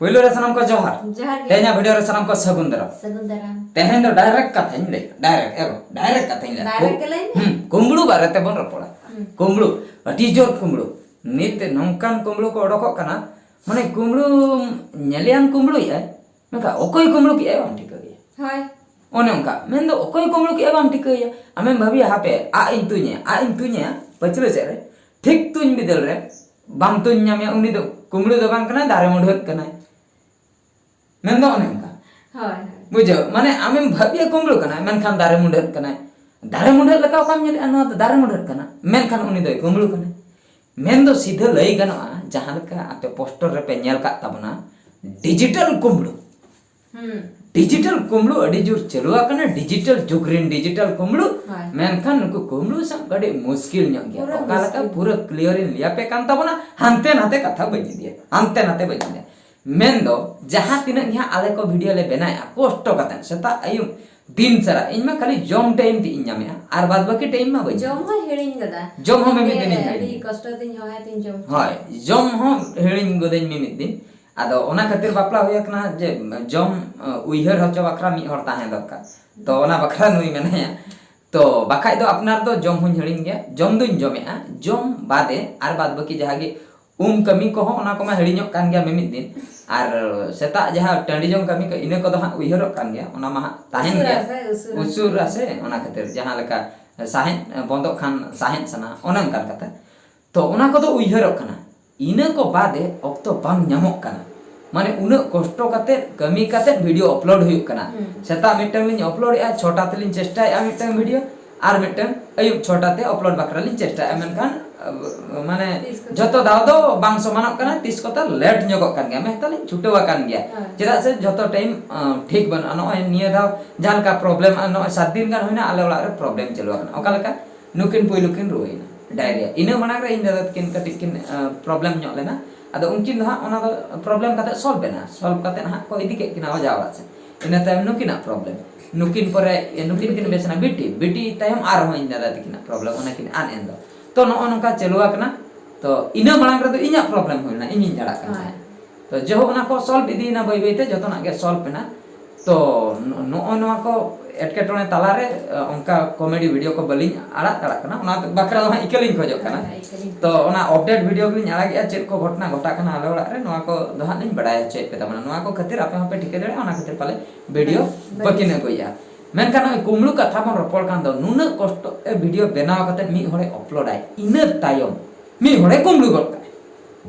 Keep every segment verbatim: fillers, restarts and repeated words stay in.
ᱯᱳᱭᱞᱳ ᱨᱮ ᱥᱟᱱᱟᱢ ᱠᱚ ᱡᱚᱦᱟᱨ᱾ ᱡᱚᱦᱟᱨ ᱜᱮ᱾ ᱛᱮᱦᱮᱧᱟᱜ ᱵᱷᱤᱰᱤᱭᱳ ᱨᱮ ᱥᱟᱱᱟᱢ ᱠᱚ ᱥᱟᱹᱜᱩᱱ ᱫᱟᱨᱟᱢ᱾ ᱥᱟᱹᱜᱩᱱ ᱫᱟᱨᱟᱢ᱾ ᱛᱮᱦᱮᱧ ᱫᱚ ᱰᱟᱭᱨᱮᱠᱴ ᱠᱟᱛᱷᱟᱧ ᱞᱟᱹᱭᱟ, ᱰᱟᱭᱨᱮᱠᱴ, ᱮᱨᱚ, ᱰᱟᱭᱨᱮᱠᱴ ᱠᱟᱛᱷᱟᱧ ᱞᱟᱹᱭᱟ᱾ ᱰᱟᱭᱨᱮᱠᱴ ᱜᱮ ᱞᱟᱹᱭ ᱢᱮ᱾ ᱦᱩᱸ, ᱠᱩᱢᱵᱽᱲᱩ ᱵᱟᱨᱮ ᱛᱮᱵᱚᱱ ᱨᱚᱯᱚᱲᱟ᱾ ᱦᱩᱸ᱾ ᱠᱩᱢᱵᱽᱲᱩ, ᱟᱹᱰᱤ ᱡᱳᱨ ᱠᱩᱢᱵᱽᱲᱩ᱾ ᱱᱤᱛ ᱱᱚᱝᱠᱟᱱ ᱠᱩᱢᱵᱽᱲᱩ ᱠᱚ ᱚᱰᱚᱠᱚᱜ ᱠᱟᱱᱟ, ᱢᱟᱱᱮ ᱠᱩᱢᱵᱽᱲᱩ, ᱧᱮᱞᱮᱭᱟᱱ ᱠᱩᱢᱵᱽᱲᱩᱭᱮᱫᱟᱭ, ᱢᱮᱱᱠᱷᱟᱱ ᱚᱠᱚᱭ ᱠᱩᱢᱵᱽᱲᱩ ᱠᱮᱜᱼᱟᱭ ᱵᱟᱢ ᱴᱷᱤᱠᱟᱹᱭᱟ᱾ ᱦᱳᱭ᱾ ᱚᱱᱮ ᱚᱱᱠᱟ, ᱢᱮᱱᱫᱚ ᱚᱠᱚᱭ ᱠᱩᱢᱵᱽᱲᱩ ᱠᱮᱜᱼᱟᱭ ᱵᱟᱢ ᱴᱷᱤᱠᱟᱹᱭᱟ᱾ ᱟᱢᱮᱢ ᱵᱷᱟᱹᱵᱤᱭᱟ, ᱦᱟᱯᱮ, ᱟᱜ ᱤᱧ ᱛᱩᱧᱟ, ᱟᱜ ᱤᱧ ᱛᱩᱧᱟ, ᱯᱟᱹᱪᱷᱞᱟᱹ ᱥᱮᱫ ᱨᱮ, ᱴᱷᱤᱠ ᱛᱩᱧ ᱵᱤᱫᱟᱹᱞ ᱨᱮ ᱵᱟᱢ ᱛᱩᱧ ᱧᱟᱢᱮᱭᱟ, ᱩᱱᱤ ᱫᱚ ᱠᱩᱢᱵᱽᱲᱩ ᱫᱚ ᱵᱟᱝ ᱠᱟᱱᱟᱭ, ᱫᱟᱨᱮ ᱢᱩᱰᱷᱟᱹᱫ ᱠᱟᱱᱟᱭ᱾ ᱢᱮᱱᱫᱚ ᱚᱱᱮ ᱚᱱᱠᱟ᱾ ᱦᱳᱭ, ᱦᱳᱭ᱾ ᱵᱩᱡᱷᱟᱹᱣ, ᱢᱟᱱᱮ ᱟᱢᱮᱢ ᱵᱷᱟᱹᱵᱤᱭᱟ ᱠᱩᱢᱵᱽᱲᱩ ᱠᱟᱱᱟᱭ, ᱢᱮᱱᱠᱷᱟᱱ ᱫᱟᱨᱮ ᱢᱩᱰᱷᱟᱹᱫ ᱠᱟᱱᱟᱭ᱾ ᱫᱟᱨᱮ ᱢᱩᱰᱷᱟᱹᱫ ᱞᱮᱠᱟ ᱚᱠᱟᱢ ᱧᱮᱞᱮᱜᱼᱟ? ᱱᱚᱣᱟ ᱫᱚ ᱫᱟᱨᱮ ᱢᱩᱰᱷᱟᱹᱫ ᱠᱟᱱᱟ, ᱢᱮᱱᱠᱷᱟᱱ ᱩᱱᱤ ᱫᱚᱭ ᱠᱩᱢᱵᱽᱲᱩ ᱠᱟᱱᱟᱭ᱾ ᱢᱮᱱᱫᱚ ᱥᱤᱫᱷᱟᱹ ᱞᱟᱹᱭ ᱜᱟᱱᱚᱜᱼᱟ, ᱡᱟᱦᱟᱸ ᱞᱮᱠᱟ ᱟᱯᱮ ᱯᱳᱥᱴᱟᱨ ᱨᱮᱯᱮ ᱧᱮᱞ ᱠᱟᱜ ᱛᱟᱵᱚᱱᱟ, ᱰᱤᱡᱤᱴᱟᱞ ᱠᱩᱢᱵᱽᱲᱩ᱾ ᱦᱩᱸ᱾ ᱰᱤᱡᱤᱴᱟᱞ ᱠᱩᱢᱵᱽᱲᱩ ᱟᱹᱰᱤ ᱡᱳᱨ ᱪᱟᱹᱞᱩ ᱟᱠᱟᱱᱟ, ᱰᱤᱡᱤᱴᱟᱞ ᱡᱩᱜᱽ ᱨᱮᱱ ᱰᱤᱡᱤᱴᱟᱞ ᱠᱩᱢᱵᱽᱲᱩ᱾ ᱦᱳᱭ᱾ ᱢᱮᱱᱠᱷᱟᱱ ᱱᱩᱠᱩ ᱠᱩᱢᱵᱽᱲᱩ ᱥᱟᱵ ᱠᱟᱹᱴᱤᱡ ᱢᱩᱥᱠᱤᱞ ᱧᱚᱜ ᱜᱮᱭᱟ᱾ ᱯᱩᱨᱟᱹ ᱚᱠᱟ ᱞᱮᱠᱟ? ᱢᱩᱥᱠᱤᱞ᱾ ᱯᱩᱨᱟᱹ ᱠᱞᱤᱭᱟᱨ ᱤᱧ ᱞᱟᱹᱭ ᱟᱯᱮ ᱠᱟᱱ ᱛᱟᱵᱚᱱᱟ, ᱦᱟᱱᱛᱮ ᱱᱟᱛᱮ ᱠᱟᱛᱷᱟ ᱵᱟᱹᱧ ᱤᱫᱤᱭᱟ, ᱦᱟᱱᱛᱮ ᱱᱟᱛᱮ ᱵᱟᱹᱧ ᱤᱫᱤᱭᱟ᱾ ᱢᱮᱱᱫᱚ ᱡᱟᱦᱟᱸ ᱛᱤᱱᱟᱹᱜ ᱜᱮ ᱦᱟᱸᱜ ᱟᱞᱮ ᱠᱚ ᱵᱷᱤᱰᱤᱭᱳ ᱞᱮ ᱵᱮᱱᱟᱣᱮᱫᱼᱟ, ᱠᱚᱥᱴᱚ ᱠᱟᱛᱮ ᱥᱮᱛᱟᱜ ᱟᱹᱭᱩᱵ ᱫᱤᱱ ᱥᱟᱨᱟ, ᱤᱧ ᱢᱟ ᱠᱷᱟᱹᱞᱤ ᱡᱚᱢ ᱴᱟᱭᱤᱢ ᱛᱮ ᱤᱧ ᱧᱟᱢᱮᱫᱼᱟ, ᱟᱨ ᱵᱟᱫ ᱵᱟᱹᱠᱤ ᱴᱟᱭᱤᱢ ᱢᱟ ᱵᱟᱹᱧ ᱡᱚᱢ ᱧᱟᱢᱮᱫ᱾ ᱦᱚᱸᱭ ᱦᱤᱲᱤᱧ ᱜᱚᱫᱟ᱾ ᱡᱚᱢ ᱦᱚᱸ ᱢᱤᱢᱤᱫ ᱫᱤᱱᱤᱧ ᱟᱹᱰᱤ ᱦᱤᱲᱤᱧ ᱜᱚᱫᱟ᱾ ᱠᱚᱥᱴᱚ ᱛᱤᱧ ᱦᱚᱦᱚᱭᱟ ᱛᱤᱧ ᱡᱚᱢ ᱦᱚᱪᱚᱭᱟ᱾ ᱦᱳᱭ, ᱡᱚᱢ ᱦᱚᱸ ᱦᱤᱲᱤᱧ ᱜᱚᱫᱟᱹᱧ ᱢᱤᱢᱤᱫ ᱫᱤᱱ᱾ ᱟᱫᱚ ᱚᱱᱟ ᱠᱷᱟᱹᱛᱤᱨ ᱵᱟᱯᱞᱟ ᱦᱩᱭ ᱟᱠᱟᱱᱟ ᱡᱮ ᱡᱚᱢ, ᱩᱭᱦᱟᱹᱨ ᱦᱚᱪᱚ ᱵᱟᱠᱷᱨᱟ ᱢᱤᱫ ᱦᱚᱲ ᱛᱟᱦᱮᱸ ᱫᱚᱨᱠᱟᱨ᱾ ᱛᱚ ᱚᱱᱟ ᱵᱟᱠᱷᱨᱟ ᱱᱩᱭ ᱢᱮᱱᱟᱭᱟ᱾ ᱛᱚ ᱵᱟᱠᱷᱟᱡ ᱫᱚ ᱟᱯᱱᱟᱨ ᱫᱚ ᱡᱚᱢ ᱦᱚᱸᱧ ᱦᱤᱲᱤᱧ ᱜᱮᱭᱟ, ᱡᱚᱢ ᱫᱚᱧ ᱡᱚᱢᱮᱜᱼᱟ, ᱡᱚᱢ ᱵᱟᱫᱮ ᱟᱨ ᱵᱟᱫ ᱵᱟᱹᱠᱤ ᱡᱟᱦᱟᱸ ᱜᱮ ᱩᱢ ᱠᱟᱹᱢᱤ ᱠᱚᱦᱚᱸ, ᱚᱱᱟ ᱠᱚᱢᱟ ᱦᱤᱲᱤᱧᱚᱜ ᱠᱟᱱ ᱜᱮᱭᱟ ᱢᱤᱢᱤᱫ ᱫᱤᱱ᱾ ᱟᱨ ᱥᱮᱛᱟᱜ ᱡᱟᱦᱟᱸ ᱴᱟᱺᱰᱤ ᱡᱚᱝ ᱠᱟᱹᱢᱤ ᱠᱚ, ᱤᱱᱟᱹ ᱠᱚᱫᱚ ᱦᱟᱸᱜ ᱩᱭᱦᱟᱹᱨᱚᱜ ᱠᱟᱱ ᱜᱮᱭᱟ, ᱚᱱᱟ ᱢᱟ ᱦᱟᱸᱜ ᱛᱟᱦᱮᱱ ᱩᱥᱩᱨᱟ ᱜᱮᱭᱟ᱾ ᱥᱮ, ᱩᱥᱩᱨᱟ᱾ ᱩᱥᱩᱨᱟ ᱥᱮ, ᱚᱱᱟ ᱠᱷᱟᱹᱛᱤᱨ ᱡᱟᱦᱟᱸ ᱞᱮᱠᱟ ᱥᱟᱦᱮᱫ ᱵᱚᱱᱫᱚᱜ ᱠᱷᱟᱱ ᱥᱟᱦᱮᱫ ᱥᱟᱱᱟ, ᱚᱱᱮ ᱚᱱᱠᱟᱱ ᱠᱟᱛᱷᱟ᱾ ᱛᱚ ᱚᱱᱟ ᱠᱚᱫᱚ ᱩᱭᱦᱟᱹᱨᱚᱜ ᱠᱟᱱᱟ, ᱤᱱᱟᱹ ᱠᱚ ᱵᱟᱫᱮ ᱚᱠᱛᱚ ᱵᱟᱝ ᱧᱟᱢᱚᱜ ᱠᱟᱱᱟ᱾ ᱢᱟᱱᱮ ᱩᱱᱟᱹᱜ ᱠᱚᱥᱴᱚ ᱠᱟᱛᱮ, ᱠᱟᱹᱢᱤ ᱠᱟᱛᱮ ᱵᱷᱤᱰᱤᱭᱳ ᱟᱯᱞᱳᱰ ᱦᱩᱭᱩᱜ ᱠᱟᱱᱟ᱾ ᱦᱩᱸ᱾ ᱥᱮᱛᱟᱜ ᱢᱤᱫᱴᱟᱝ ᱞᱤᱧ ᱟᱯᱞᱳᱰᱮᱜᱼᱟ, ᱪᱷᱚᱴᱟ ᱛᱮᱞᱤᱧ ᱪᱮᱥᱴᱟᱭᱮᱜᱼᱟ ᱢᱤᱫᱴᱟᱝ ᱵᱷᱤᱰᱤᱭᱳ, ᱟᱨ ᱢᱤᱫᱴᱟᱝ ᱟᱹᱭᱩᱵ ᱪᱷᱚᱴᱟ ᱛᱮ ᱟᱯᱞᱳᱰ ᱵᱟᱠᱷᱨᱟ ᱞᱤᱧ ᱪᱮᱥᱴᱟᱭᱮᱜᱼᱟ, ᱢᱮᱱᱠᱷᱟᱱ, ᱟᱵ-, ᱢᱟᱱᱮ ᱛᱤᱥ ᱠᱚᱛᱮ? ᱡᱷᱚᱛᱚ ᱫᱷᱟᱣ ᱫᱚ ᱵᱟᱝ ᱥᱚᱢᱟᱱᱚᱜ ᱠᱟᱱᱟ, ᱛᱤᱥ ᱠᱚᱛᱮ ᱞᱮᱴ ᱧᱚᱜᱚᱜ ᱠᱟᱱ ᱜᱮᱭᱟ, ᱢᱮᱦᱛᱟ ᱞᱤᱧ ᱪᱷᱩᱴᱟᱹᱣ ᱟᱠᱟᱱ ᱜᱮᱭᱟ᱾ ᱦᱮᱸ᱾ ᱪᱮᱫᱟᱜ ᱥᱮ ᱡᱷᱚᱛᱚ ᱴᱟᱭᱤᱢ, ᱟᱸ, ᱴᱷᱤᱠ ᱵᱟᱹᱱᱩᱜᱼᱟ᱾ ᱱᱚᱜᱼᱚᱭ ᱱᱤᱭᱟᱹ ᱫᱷᱟᱣ ᱡᱟᱦᱟᱸ ᱞᱮᱠᱟ ᱯᱨᱚᱵᱞᱮᱢ, ᱟᱨ ᱱᱚᱜᱼᱚᱭ ᱥᱟᱛ ᱫᱤᱱ ᱜᱟᱱ ᱦᱩᱭᱱᱟ ᱟᱞᱮ ᱚᱲᱟᱜ ᱨᱮ ᱯᱨᱚᱵᱞᱮᱢ ᱪᱟᱹᱞᱩ ᱟᱠᱟᱱᱟ᱾ ᱚᱠᱟ ᱞᱮᱠᱟ? ᱱᱩᱠᱤᱱ ᱯᱩᱭᱞᱩ ᱠᱤᱱ ᱨᱩᱣᱟᱹᱭᱮᱱᱟ, ᱰᱟᱭᱨᱤᱭᱟ᱾ ᱤᱱᱟᱹ ᱢᱟᱲᱟᱝ ᱨᱮ ᱤᱧ ᱫᱟᱫᱟ ᱛᱟᱹᱠᱤᱱ ᱠᱟᱹᱴᱤᱡ ᱠᱤᱱ, ᱟᱸ, ᱯᱨᱚᱵᱞᱮᱢ ᱧᱚᱜ ᱞᱮᱱᱟ᱾ ᱟᱫᱚ ᱩᱱᱠᱤᱱ ᱫᱚ ᱦᱟᱸᱜ ᱚᱱᱟ ᱫᱚ ᱯᱨᱚᱵᱞᱮᱢ ᱠᱟᱛᱮ ᱥᱚᱞᱵᱷ ᱮᱱᱟ, ᱥᱚᱞᱵᱷ ᱠᱟᱛᱮ ᱦᱟᱸᱜ ᱠᱚ ᱤᱫᱤ ᱠᱮᱫ ᱠᱤᱱᱟ ᱚᱡᱷᱟ ᱚᱲᱟᱜ ᱥᱮᱫ᱾ ᱤᱱᱟᱹ ᱛᱟᱭᱚᱢ ᱱᱩᱠᱤᱱᱟᱜ ᱯᱨᱚᱵᱞᱮᱢ, ᱱᱩᱠᱤᱱ ᱯᱚᱨᱮ, ᱱᱩᱠᱤᱱ ᱠᱤᱱ ᱵᱤᱴᱤ᱾ ᱵᱮᱥ ᱮᱱᱟ, ᱵᱤᱴᱤ, ᱵᱤᱴᱤ ᱛᱟᱭᱚᱢ ᱟᱨᱦᱚᱸ ᱤᱧ ᱫᱟᱫᱟ ᱛᱟᱹᱠᱤᱱᱟᱜ ᱯᱨᱚᱵᱞᱮᱢ, ᱚᱱᱟ ᱠᱤᱱ ᱟᱫ ᱮᱱ ᱫᱚ᱾ ᱛᱚ ᱱᱚᱜᱼᱚ ᱱᱚᱝᱠᱟ ᱪᱟᱹᱞᱩ ᱟᱠᱟᱱᱟ᱾ ᱛᱚ ᱤᱱᱟᱹ ᱢᱟᱲᱟᱝ ᱨᱮᱫᱚ ᱤᱧᱟᱹᱜ ᱯᱨᱚᱵᱞᱮᱢ ᱦᱩᱭ ᱞᱮᱱᱟ, ᱤᱧᱤᱧ ᱡᱷᱟᱲᱟᱜ ᱠᱟᱱ ᱦᱳᱭ᱾ ᱛᱟᱦᱮᱸᱫ᱾ ᱛᱚ ᱡᱟᱭᱦᱳᱠ, ᱚᱱᱟ ᱠᱚ ᱥᱚᱞᱵᱷ ᱤᱫᱤᱭᱮᱱᱟ ᱵᱟᱹᱭ ᱵᱟᱹᱭᱛᱮ, ᱡᱚᱛᱚᱱᱟᱜ ᱜᱮ ᱥᱚᱞᱵᱷ ᱮᱱᱟ᱾ ᱛᱚ ᱱᱚ- ᱱᱚᱜᱼᱚᱭ ᱱᱚᱣᱟ ᱠᱚ ᱮᱴᱠᱮᱴᱚᱬᱮ ᱛᱟᱞᱟᱨᱮ ᱚᱱᱠᱟ ᱠᱚᱢᱮᱰᱤ ᱵᱷᱤᱰᱤᱭᱳ ᱠᱚ ᱵᱟᱹᱞᱤᱧ ᱟᱲᱟᱜ ᱫᱟᱲᱮᱭᱟᱜ ᱠᱟᱱᱟ, ᱚᱱᱟ ᱵᱟᱠᱷᱨᱟ ᱫᱚ ᱦᱟᱸᱜ ᱤᱠᱟᱹ ᱞᱤᱧ ᱠᱷᱚᱡᱚᱜ ᱠᱟᱱᱟ᱾ ᱛᱚ ᱚᱱᱟ ᱟᱯᱰᱮᱴ ᱵᱷᱤᱰᱤᱭᱳ ᱜᱮᱞᱤᱧ ᱟᱲᱟᱜᱮᱜᱼᱟ, ᱪᱮᱫ ᱠᱚ ᱜᱷᱚᱴᱚᱱᱟ ᱜᱷᱚᱴᱟᱜ ᱠᱟᱱᱟ ᱟᱞᱮ ᱚᱲᱟᱜ ᱨᱮ, ᱱᱚᱣᱟ ᱠᱚ ᱫᱚ ᱦᱟᱸᱜ ᱞᱤᱧ ᱵᱟᱲᱟᱭ ᱦᱚᱪᱚᱭᱮᱫ ᱯᱮ ᱛᱟᱵᱚᱱᱟ᱾ ᱱᱚᱣᱟ ᱠᱚ ᱠᱷᱟᱹᱛᱤᱨ ᱟᱯᱮ ᱦᱚᱸᱯᱮ ᱴᱷᱤᱠᱟᱹ ᱫᱟᱲᱮᱭᱟᱜᱼᱟ, ᱚᱱᱟ ᱠᱷᱟᱹᱛᱤᱨ ᱯᱟᱞᱮ ᱵᱷᱤᱰᱤᱭᱳ ᱵᱟᱹᱠᱤᱱ ᱟᱹᱜᱩᱭᱮᱫᱼᱟ᱾ ᱢᱮᱱᱠᱷᱟᱱ ᱱᱚᱜᱼᱚᱭ ᱠᱩᱢᱵᱽᱲᱩ ᱠᱟᱛᱷᱟ ᱵᱚᱱ ᱨᱚᱯᱚᱲ ᱠᱟᱱ ᱫᱚ, ᱱᱩᱱᱟᱹᱜ ᱠᱚᱥᱴᱚ ᱛᱮ ᱵᱷᱤᱰᱤᱭᱳ ᱵᱮᱱᱟᱣ ᱠᱟᱛᱮ ᱢᱤᱫ ᱦᱚᱲᱮ ᱟᱯᱞᱳᱰᱟᱭ, ᱤᱱᱟᱹ ᱛᱟᱭᱚᱢ ᱢᱤᱫ ᱦᱚᱲᱮ ᱠᱩᱢᱵᱽᱲᱩ ᱜᱚᱫ ᱠᱟᱜᱼᱟᱭ᱾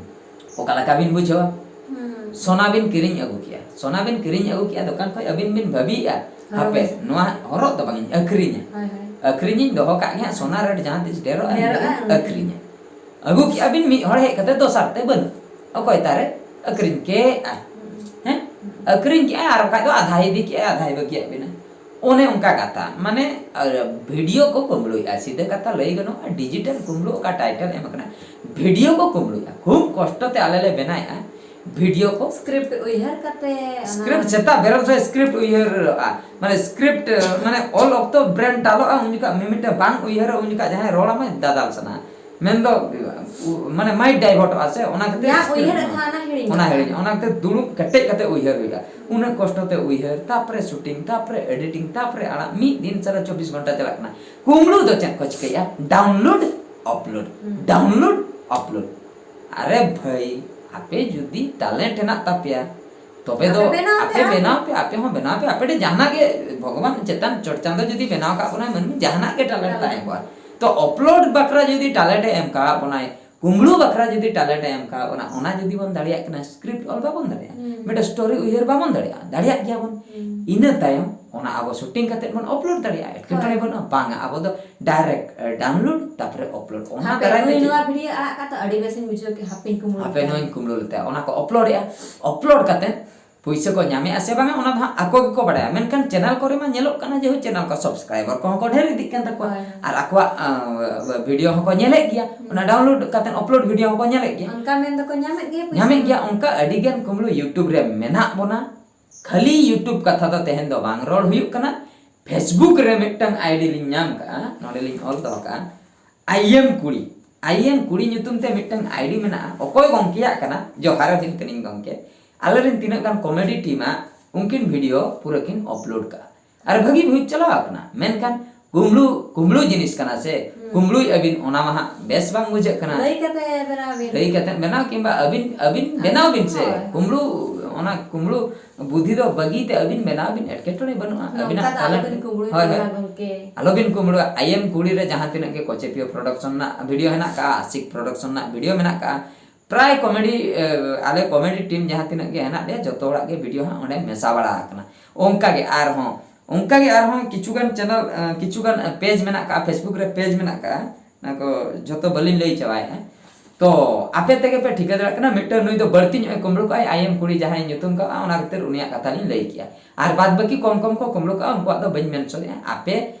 ᱚᱠᱟ ᱞᱮᱠᱟ ᱵᱤᱱ ᱵᱩᱡᱷᱟᱹᱣᱟ? ᱥᱚᱱᱟ ᱵᱤᱱ ᱠᱤᱨᱤᱧ ᱟᱹᱜᱩ ᱠᱮᱜᱼᱟ, ᱥᱚᱱᱟ ᱵᱤᱱ ᱠᱤᱨᱤᱧ ᱟᱹᱜᱩ ᱠᱮᱜᱼᱟ ᱫᱚᱠᱟᱱ ᱠᱷᱚᱱ, ᱟᱹᱵᱤᱱ ᱵᱤᱱ ᱵᱷᱟᱹᱵᱤᱭᱮᱜᱼᱟ, ᱦᱟᱯᱮ, ᱱᱚᱣᱟ ᱦᱚᱨᱚᱜ ᱫᱚ ᱵᱟᱝ ᱤᱧ ᱟᱹᱠᱷᱨᱤᱧᱟ᱾ ᱟᱹᱠᱷᱨᱤᱧᱤᱧ ᱫᱚᱦᱚ ᱠᱟᱜ ᱜᱮ ᱦᱟᱸᱜ, ᱥᱚᱱᱟ ᱨᱮᱴ ᱡᱟᱦᱟᱸ ᱛᱤᱥ ᱰᱷᱮᱨᱚᱜᱼᱟ, ᱟᱹᱠᱷᱨᱤᱧᱟ᱾ ᱟᱹᱜᱩ ᱠᱮᱜᱼᱟ ᱵᱤᱱ, ᱢᱤᱫ ᱦᱚᱲ ᱦᱮᱡ ᱠᱟᱛᱮ ᱫᱚᱥᱟᱨ ᱛᱮ ᱵᱟᱹᱱᱩᱜ, ᱚᱠᱚᱭ ᱛᱟᱨᱮ ᱟᱹᱠᱷᱨᱤᱧ ᱠᱮᱜᱼᱟ? ᱦᱮᱸ, ᱟᱹᱠᱷᱨᱤᱧ ᱠᱮᱜᱼᱟᱭ, ᱟᱨ ᱵᱟᱠᱷᱟᱡ ᱫᱚ ᱟᱫᱷᱟᱭ ᱤᱫᱤ ᱠᱮᱜᱼᱟᱭ, ᱟᱫᱷᱟᱭ ᱵᱟᱹᱜᱤᱭᱟᱜ ᱵᱤᱱᱟ᱾ ᱚᱱᱮ ᱚᱱᱠᱟ ᱠᱟᱛᱷᱟ, ᱢᱟᱱᱮ, ᱟᱨ ᱵᱷᱤᱰᱤᱭᱳ ᱠᱚ ᱠᱩᱢᱵᱽᱲᱩᱭᱮᱫᱼᱟ, ᱥᱤᱫᱷᱟᱹ ᱠᱟᱛᱷᱟ ᱞᱟᱹᱭ ᱜᱟᱱᱚᱜᱼᱟ, ᱰᱤᱡᱤᱴᱟᱞ ᱠᱩᱢᱵᱽᱲᱩ ᱚᱠᱟ ᱴᱟᱭᱴᱮᱞ ᱮᱢ ᱟᱠᱟᱱᱟ, ᱵᱷᱤᱰᱤᱭᱳ ᱠᱚ ᱠᱩᱢᱵᱽᱲᱩᱭᱮᱫᱼᱟ᱾ ᱠᱷᱩᱵ ᱠᱚᱥᱴᱚ ᱛᱮ ᱟᱞᱮ ᱞᱮ ᱵᱮᱱᱟᱣᱮᱫᱼᱟ ᱵᱷᱤᱰᱤᱭᱳ ᱠᱚ᱾ ᱥᱠᱨᱤᱯᱴ ᱩᱭᱦᱟᱹᱨ ᱠᱟᱛᱮ ᱚᱱᱟ ᱥᱠᱨᱤᱯᱴ ᱥᱮᱛᱟᱜ ᱵᱮᱨᱮᱞ ᱥᱮ ᱥᱠᱨᱤᱯᱴ ᱩᱭᱦᱟᱹᱨᱚᱜᱼᱟ, ᱢᱟᱱᱮ ᱥᱠᱨᱤᱯᱴ, ᱢᱟᱱᱮ ᱚᱞ ᱚᱠᱛᱚ ᱵᱨᱮᱱ ᱰᱟᱞᱚᱜᱼᱟ, ᱩᱱ ᱡᱚᱠᱷᱚᱱ ᱢᱤᱢᱤᱫᱴᱟᱝ ᱵᱟᱝ ᱩᱭᱦᱟᱹᱨᱚᱜᱼᱟ, ᱩᱱ ᱡᱚᱠᱷᱚᱱ ᱡᱟᱦᱟᱸᱭ ᱨᱚᱲ ᱟᱢᱟᱭ ᱫᱟᱫᱟᱞ ᱥᱟᱱᱟ᱾ ᱢᱮᱱᱫᱚ ᱩ- ᱢᱟᱱᱮ ᱢᱟᱭᱤᱱᱰ ᱰᱟᱭᱵᱷᱟᱨᱴᱚᱜᱼᱟ ᱥᱮ, ᱚᱱᱟ ᱠᱷᱟᱹᱛᱤᱨ ᱡᱟᱦᱟᱸ ᱥᱠᱨᱤᱯᱴ ᱩᱭᱦᱟᱹᱨᱮᱫ ᱦᱚᱸ ᱛᱟᱦᱮᱱᱟ ᱦᱤᱲᱤᱧ ᱚᱱᱟ ᱠᱟᱜᱼᱟ᱾ ᱦᱤᱲᱤᱧ, ᱚᱱᱟ ᱠᱷᱟᱹᱛᱤᱨ ᱫᱩᱲᱩᱵ ᱠᱮᱴᱮᱡ ᱠᱟᱛᱮ ᱩᱭᱦᱟᱹᱨ ᱦᱩᱭᱩᱜᱼᱟ᱾ ᱩᱱᱟᱹᱜ ᱠᱚᱥᱴᱚ ᱛᱮ ᱩᱭᱦᱟᱹᱨ, ᱛᱟᱯᱚᱨᱮ ᱥᱩᱴᱤᱝ, ᱛᱟᱯᱚᱨᱮ ᱮᱰᱤᱴᱤᱝ, ᱛᱟᱯᱚᱨᱮ ᱟᱲᱟᱜ, ᱢᱤᱫ ᱫᱤᱱ ᱥᱟᱨᱟ ᱪᱚᱵᱵᱤᱥ ᱜᱷᱚᱱᱴᱟ ᱪᱟᱞᱟᱜ ᱠᱟᱱᱟ᱾ ᱠᱩᱢᱵᱽᱲᱩ ᱫᱚ ᱪᱮᱫ ᱠᱚ ᱪᱤᱠᱟᱹᱭᱟ? ᱰᱟᱣᱩᱱᱞᱳᱰ, ᱟᱯᱞᱳᱰ, ᱦᱩᱸ᱾ Download, upload. ᱟᱨᱮ ᱵᱷᱟᱹᱭ, ᱟᱯᱮ ᱡᱩᱫᱤ ᱴᱮᱞᱮᱱᱴ ᱦᱮᱱᱟᱜ ᱛᱟᱯᱮᱭᱟ, ᱛᱚᱵᱮ ᱫᱚ ᱟᱯᱮ ᱵᱮᱱᱟᱣ ᱯᱮ, ᱟᱯᱮ ᱟᱯᱮ᱾ ᱵᱮᱱᱟᱣ ᱯᱮ, ᱟᱯᱮ ᱦᱚᱸ ᱵᱮᱱᱟᱣ ᱯᱮ, ᱟᱯᱮ ᱴᱷᱮᱱ ᱡᱟᱦᱟᱱᱟᱜ ᱜᱮ ᱵᱷᱚᱜᱚᱵᱟᱱ ᱪᱮᱛᱟᱱ ᱪᱚᱴ ᱪᱟᱸᱫᱚ ᱡᱩᱫᱤ ᱵᱮᱱᱟᱣ ᱟᱠᱟᱫ ᱵᱚᱱᱟᱭ ᱢᱟᱹᱱᱢᱤ, ᱡᱟᱦᱟᱱᱟᱜ ᱜᱮ ᱴᱮᱞᱮᱱᱴ ᱦᱮᱸ᱾ ᱛᱟᱦᱮᱸ ᱠᱚᱜᱼᱟ᱾ ᱛᱚ ᱟᱯᱞᱳᱰ ᱵᱟᱠᱷᱨᱟ ᱡᱩᱫᱤ ᱴᱮᱞᱮᱱᱴ ᱮ ᱮᱢ ᱠᱟᱣᱟᱫ ᱵᱚᱱᱟᱭ, ᱠᱩᱢᱵᱽᱲᱩ ᱵᱟᱠᱷᱨᱟ ᱡᱩᱫᱤ ᱴᱮᱞᱮᱱᱴ ᱮ ᱮᱢ ᱠᱟᱣᱟᱫ ᱵᱚᱱᱟ, ᱚᱱᱟ ᱡᱩᱫᱤ ᱵᱚᱱ ᱫᱟᱲᱮᱭᱟᱜ ᱠᱟᱱᱟ, ᱥᱠᱨᱤᱯᱴ ᱚᱞ ᱵᱟᱵᱚᱱ ᱫᱟᱲᱮᱭᱟᱜᱼᱟ, ᱦᱩᱸ᱾ ᱢᱤᱫᱴᱮᱱ ᱥᱴᱳᱨᱤ ᱩᱭᱦᱟᱹᱨ ᱵᱟᱵᱚᱱ ᱫᱟᱲᱮᱭᱟᱜᱼᱟ, ᱫᱟᱲᱮᱭᱟᱜ ᱜᱮᱭᱟᱵᱚᱱ᱾ ᱦᱩᱸ᱾ ᱤᱱᱟᱹ ᱛᱟᱭᱚᱢ ᱚᱱᱟ ᱟᱵᱚ ᱥᱩᱴᱤᱝ ᱠᱟᱛᱮ ᱵᱚᱱ ᱟᱯᱞᱳᱰ ᱫᱟᱲᱮᱭᱟᱜᱼᱟ, ᱮᱴᱠᱮᱴᱚᱬᱮ ᱦᱳᱭ᱾ ᱵᱟᱹᱱᱩᱜᱼᱟ᱾ ᱵᱟᱝᱟ, ᱟᱵᱚ ᱫᱚ ᱰᱟᱭᱨᱮᱠᱴ ᱰᱟᱣᱩᱱᱞᱳᱰ, ᱛᱟᱯᱚᱨᱮ ᱟᱯᱞᱳᱰ, ᱚᱱᱟ ᱦᱟᱯᱮ, ᱫᱟᱨᱟᱭ ᱛᱮ ᱱᱩᱭ ᱪᱮᱫ ᱱᱚᱣᱟ ᱵᱷᱤᱰᱤᱭᱳ ᱟᱲᱟᱜ ᱠᱟᱜ ᱛᱚ ᱟᱹᱰᱤ ᱵᱮᱥᱤᱧ ᱵᱩᱡᱷᱟᱹᱣ ᱠᱮᱫ, ᱦᱟᱯᱮᱧ ᱠᱩᱢᱵᱽᱲᱩ ᱦᱟᱯᱮ ᱞᱮᱛᱟᱭ᱾ ᱱᱚᱣᱟᱧ ᱠᱩᱢᱵᱽᱲᱩ ᱞᱮᱛᱟᱭ, ᱚᱱᱟ ᱠᱚ ᱟᱯᱞᱳᱰᱮᱜᱼᱟ᱾ ᱟᱯᱞᱳᱰ ᱠᱟᱛᱮ ᱯᱩᱭᱥᱟᱹ ᱠᱚ ᱧᱟᱢᱮᱜᱼᱟ ᱥᱮ ᱵᱟᱝᱟ, ᱚᱱᱟ ᱫᱚ ᱦᱟᱸᱜ ᱟᱠᱚ ᱜᱮᱠᱚ ᱵᱟᱲᱟᱭᱟ᱾ ᱢᱮᱱᱠᱷᱟᱱ ᱪᱮᱱᱮᱞ ᱠᱚᱨᱮ ᱢᱟ ᱧᱮᱞᱚᱜ ᱠᱟᱱᱟ ᱡᱮ, ᱦᱳᱭ, ᱪᱮᱱᱮᱞ ᱠᱚ ᱥᱟᱵᱥᱠᱨᱟᱭᱵᱟᱨ ᱠᱚᱦᱚᱸ ᱠᱚ ᱰᱷᱮᱨ ᱤᱫᱤᱜ ᱠᱟᱱ ᱛᱟᱠᱚᱣᱟ᱾ ᱦᱳᱭ᱾ ᱟᱨ ᱟᱠᱚᱣᱟᱜ, ᱟᱸ, ᱵᱷᱤᱰᱤᱭᱳ ᱦᱚᱸᱠᱚ ᱧᱮᱞᱮᱫ ᱜᱮᱭᱟ, ᱦᱩᱸ᱾ ᱚᱱᱟ ᱰᱟᱣᱩᱱᱞᱳᱰ ᱠᱟᱛᱮ ᱟᱯᱞᱳᱰ ᱵᱷᱤᱰᱤᱭᱳ ᱦᱚᱸᱠᱚ ᱧᱮᱞᱮᱫ ᱜᱮᱭᱟ᱾ ᱚᱱᱠᱟ ᱢᱮᱱ ᱫᱚᱠᱚ ᱧᱟᱢᱮᱫ ᱜᱮᱭᱟ ᱯᱩᱭᱥᱟᱹ᱾ ᱧᱟᱢᱮᱫ ᱜᱮᱭᱟ᱾ ᱚᱱᱠᱟ ᱟᱹᱰᱤ ᱜᱟᱱ ᱠᱩᱢᱵᱽᱲᱩ YouTube ᱨᱮ ᱢᱮᱱᱟᱜ ᱵᱚᱱᱟ᱾ ᱠᱷᱟᱹᱞᱤ YouTube ᱠᱟᱛᱷᱟ ᱫᱚ ᱛᱮᱦᱮᱧ ᱫᱚ ᱵᱟᱝ ᱨᱚᱲ ᱦᱩᱭᱩᱜ ᱠᱟᱱᱟ᱾ Facebook ᱨᱮ ᱢᱤᱫᱴᱟᱝ ID ᱞᱤᱧ ᱧᱟᱢ ᱠᱟᱜᱼᱟ, ᱱᱚᱰᱮ ᱞᱤᱧ ᱚᱞ ᱫᱚᱦᱚ ᱠᱟᱜᱼᱟ, ᱟᱭ ᱮᱢ ᱠᱩᱲᱤ᱾ ᱟᱭ ᱮᱢ ᱠᱩᱲᱤ ᱧᱩᱛᱩᱢ ᱛᱮ ᱢᱤᱫᱴᱟᱝ ᱟᱭᱰᱤ ᱢᱮᱱᱟᱜᱼᱟ, ᱚᱠᱚᱭ ᱜᱚᱢᱠᱮᱭᱟᱜ ᱠᱟᱱᱟ, ᱡᱚᱦᱟᱨ ᱟᱹᱵᱤᱱ ᱠᱟᱹᱱᱟᱹᱧ ᱜᱚᱢᱠᱮ᱾ ᱟᱞᱮᱨᱮᱱ ᱛᱤᱱᱟᱹᱜ ᱜᱟᱱ ᱠᱚᱢᱮᱰᱤ ᱴᱤᱢᱟᱜ ᱩᱱᱠᱤᱱ ᱵᱷᱤᱰᱤᱭᱳ ᱯᱩᱨᱟᱹ ᱠᱤᱱ ᱟᱯᱞᱳᱰ ᱠᱟᱜᱼᱟ, ᱟᱨ ᱵᱷᱟᱹᱜᱤ ᱵᱷᱤᱭᱩᱡᱽ ᱪᱟᱞᱟᱣ ᱟᱠᱟᱱᱟ᱾ ᱢᱮᱱᱠᱷᱟᱱ ᱠᱩᱢᱵᱽᱲᱩ, ᱠᱩᱢᱵᱽᱲᱩ ᱡᱤᱱᱤᱥ ᱠᱟᱱᱟ ᱥᱮ, ᱦᱩᱸ᱾ ᱠᱩᱢᱵᱽᱲᱩᱭᱮᱫᱼᱟ ᱵᱤᱱ, ᱚᱱᱟ ᱢᱟ ᱦᱟᱸᱜ ᱵᱮᱥ ᱵᱟᱝ ᱵᱩᱡᱷᱟᱹᱜ ᱠᱟᱱᱟ᱾ ᱞᱟᱹᱭ ᱠᱟᱛᱮ ᱵᱮᱱᱟᱣ ᱵᱤᱱ᱾ ᱞᱟᱹᱭ ᱠᱟᱛᱮ ᱵᱮᱱᱟᱣ, ᱠᱤᱝᱵᱟ ᱟᱹᱵᱤᱱ, ᱟᱹᱵᱤᱱ ᱵᱮᱱᱟᱣ ᱵᱤᱱ ᱥᱮ᱾ ᱦᱳᱭ, ᱦᱳᱭ᱾ ᱠᱩᱢᱵᱽᱲᱩ, ᱚᱱᱟ ᱠᱩᱢᱵᱽᱲᱩ ᱵᱩᱫᱷᱤ ᱫᱚ ᱵᱟᱹᱜᱤ ᱛᱮ ᱟᱹᱵᱤᱱ ᱵᱮᱱᱟᱣ ᱵᱤᱱ, ᱮᱴᱠᱮᱴᱚᱬᱮ ᱵᱟᱹᱱᱩᱜᱼᱟ᱾ ᱱᱚᱝᱠᱟ ᱟᱹᱵᱤᱱᱟᱜ ᱫᱚ ᱟᱞᱚ talent ᱵᱤᱱ ᱠᱩᱢᱵᱽᱲᱩᱭ ᱦᱳᱭ, ᱛᱟᱵᱚᱱᱟ ᱦᱳᱭ᱾ ᱜᱚᱢᱠᱮ᱾ ᱟᱞᱚ ᱵᱤᱱ ᱠᱩᱢᱵᱽᱲᱩᱭᱟ᱾ ᱟᱭ ᱮᱢ ᱠᱩᱲᱤ ᱨᱮ ᱡᱟᱦᱟᱸ ᱛᱤᱱᱟᱹᱜ ᱜᱮ ᱠᱚᱪᱮᱯᱤᱭᱟᱹ ᱯᱨᱚᱰᱟᱠᱥᱚᱱ ᱨᱮᱱᱟᱜ ᱵᱷᱤᱰᱤᱭᱳ ᱦᱮᱱᱟᱜ ᱠᱟᱜᱼᱟ, ᱟᱥᱤᱠ ᱯᱨᱚᱰᱟᱠᱥᱚᱱ ᱨᱮᱱᱟᱜ ᱵᱷᱤᱰᱤᱭᱳ ᱢᱮᱱᱟᱜ ᱠᱟᱜᱼᱟ, ᱯᱨᱟᱭ ᱠᱚᱢᱮᱰᱤ, ᱮ, ᱟᱞᱮ ᱠᱚᱢᱮᱰᱤ ᱴᱤᱢ ᱡᱟᱦᱟᱸ ᱛᱤᱱᱟᱹᱜ ᱜᱮ ᱦᱮᱱᱟᱜ ᱞᱮᱭᱟ, ᱡᱚᱛᱚ ᱦᱚᱲᱟᱜ ᱜᱮ ᱵᱷᱤᱰᱤᱭᱳ ᱦᱟᱸᱜ ᱚᱸᱰᱮ ᱢᱮᱥᱟ ᱵᱟᱲᱟ ᱟᱠᱟᱱᱟ᱾ ᱚᱱᱠᱟ ᱜᱮ ᱟᱨᱦᱚᱸ, ᱚᱱᱠᱟ ᱜᱮ ᱟᱨᱦᱚᱸ ᱠᱤᱪᱷᱩ ᱜᱟᱱ ᱪᱮᱱᱮᱞ, ᱮ, ᱠᱤᱪᱷᱩ ᱜᱟᱱ, ᱮ, ᱯᱮᱡᱽ ᱢᱮᱱᱟᱜ ᱠᱟᱜᱼᱟ, ᱯᱷᱮᱥᱵᱩᱠ ᱨᱮ ᱯᱮᱡᱽ ᱢᱮᱱᱟᱜ ᱠᱟᱜᱼᱟ, ᱚᱱᱟ ᱠᱚ ᱡᱷᱚᱛᱚ ᱵᱟᱹᱞᱤᱧ ᱞᱟᱹᱭ ᱪᱟᱵᱟᱭᱮᱫᱼᱟ᱾ ᱛᱚ ᱟᱯᱮ ᱛᱮᱜᱮ ᱯᱮ ᱴᱷᱤᱠᱟᱹ ᱫᱟᱲᱮᱭᱟᱜ ᱠᱟᱱᱟ, ᱢᱤᱫᱴᱟᱝ ᱱᱩᱭ ᱫᱚ ᱵᱟᱹᱲᱛᱤ ᱧᱚᱜ ᱮ ᱠᱩᱢᱵᱽᱲᱩ ᱠᱟᱜᱼᱟᱭ, ᱟᱭ ᱮᱢ ᱠᱩᱲᱤ ᱡᱟᱦᱟᱸᱭ ᱧᱩᱛᱩᱢ ᱠᱟᱜᱼᱟ, ᱚᱱᱟ ᱠᱷᱟᱹᱛᱤᱨ ᱩᱱᱤᱭᱟᱜ ᱠᱟᱛᱷᱟ ᱞᱤᱧ ᱞᱟᱹᱭ ᱠᱮᱜᱼᱟ᱾ ᱟᱨ ᱵᱟᱫ ᱵᱟᱹᱠᱤ ᱠᱚᱢ ᱠᱚᱢ ᱠᱚ ᱠᱩᱢᱵᱽᱲᱩ ᱠᱟᱜᱼᱟ, ᱩᱱᱠᱩᱣᱟᱜ ᱫᱚ ᱵᱟᱹᱧ ᱢᱮᱱᱥᱚᱱᱮᱜᱼᱟ᱾ ᱟᱯᱮ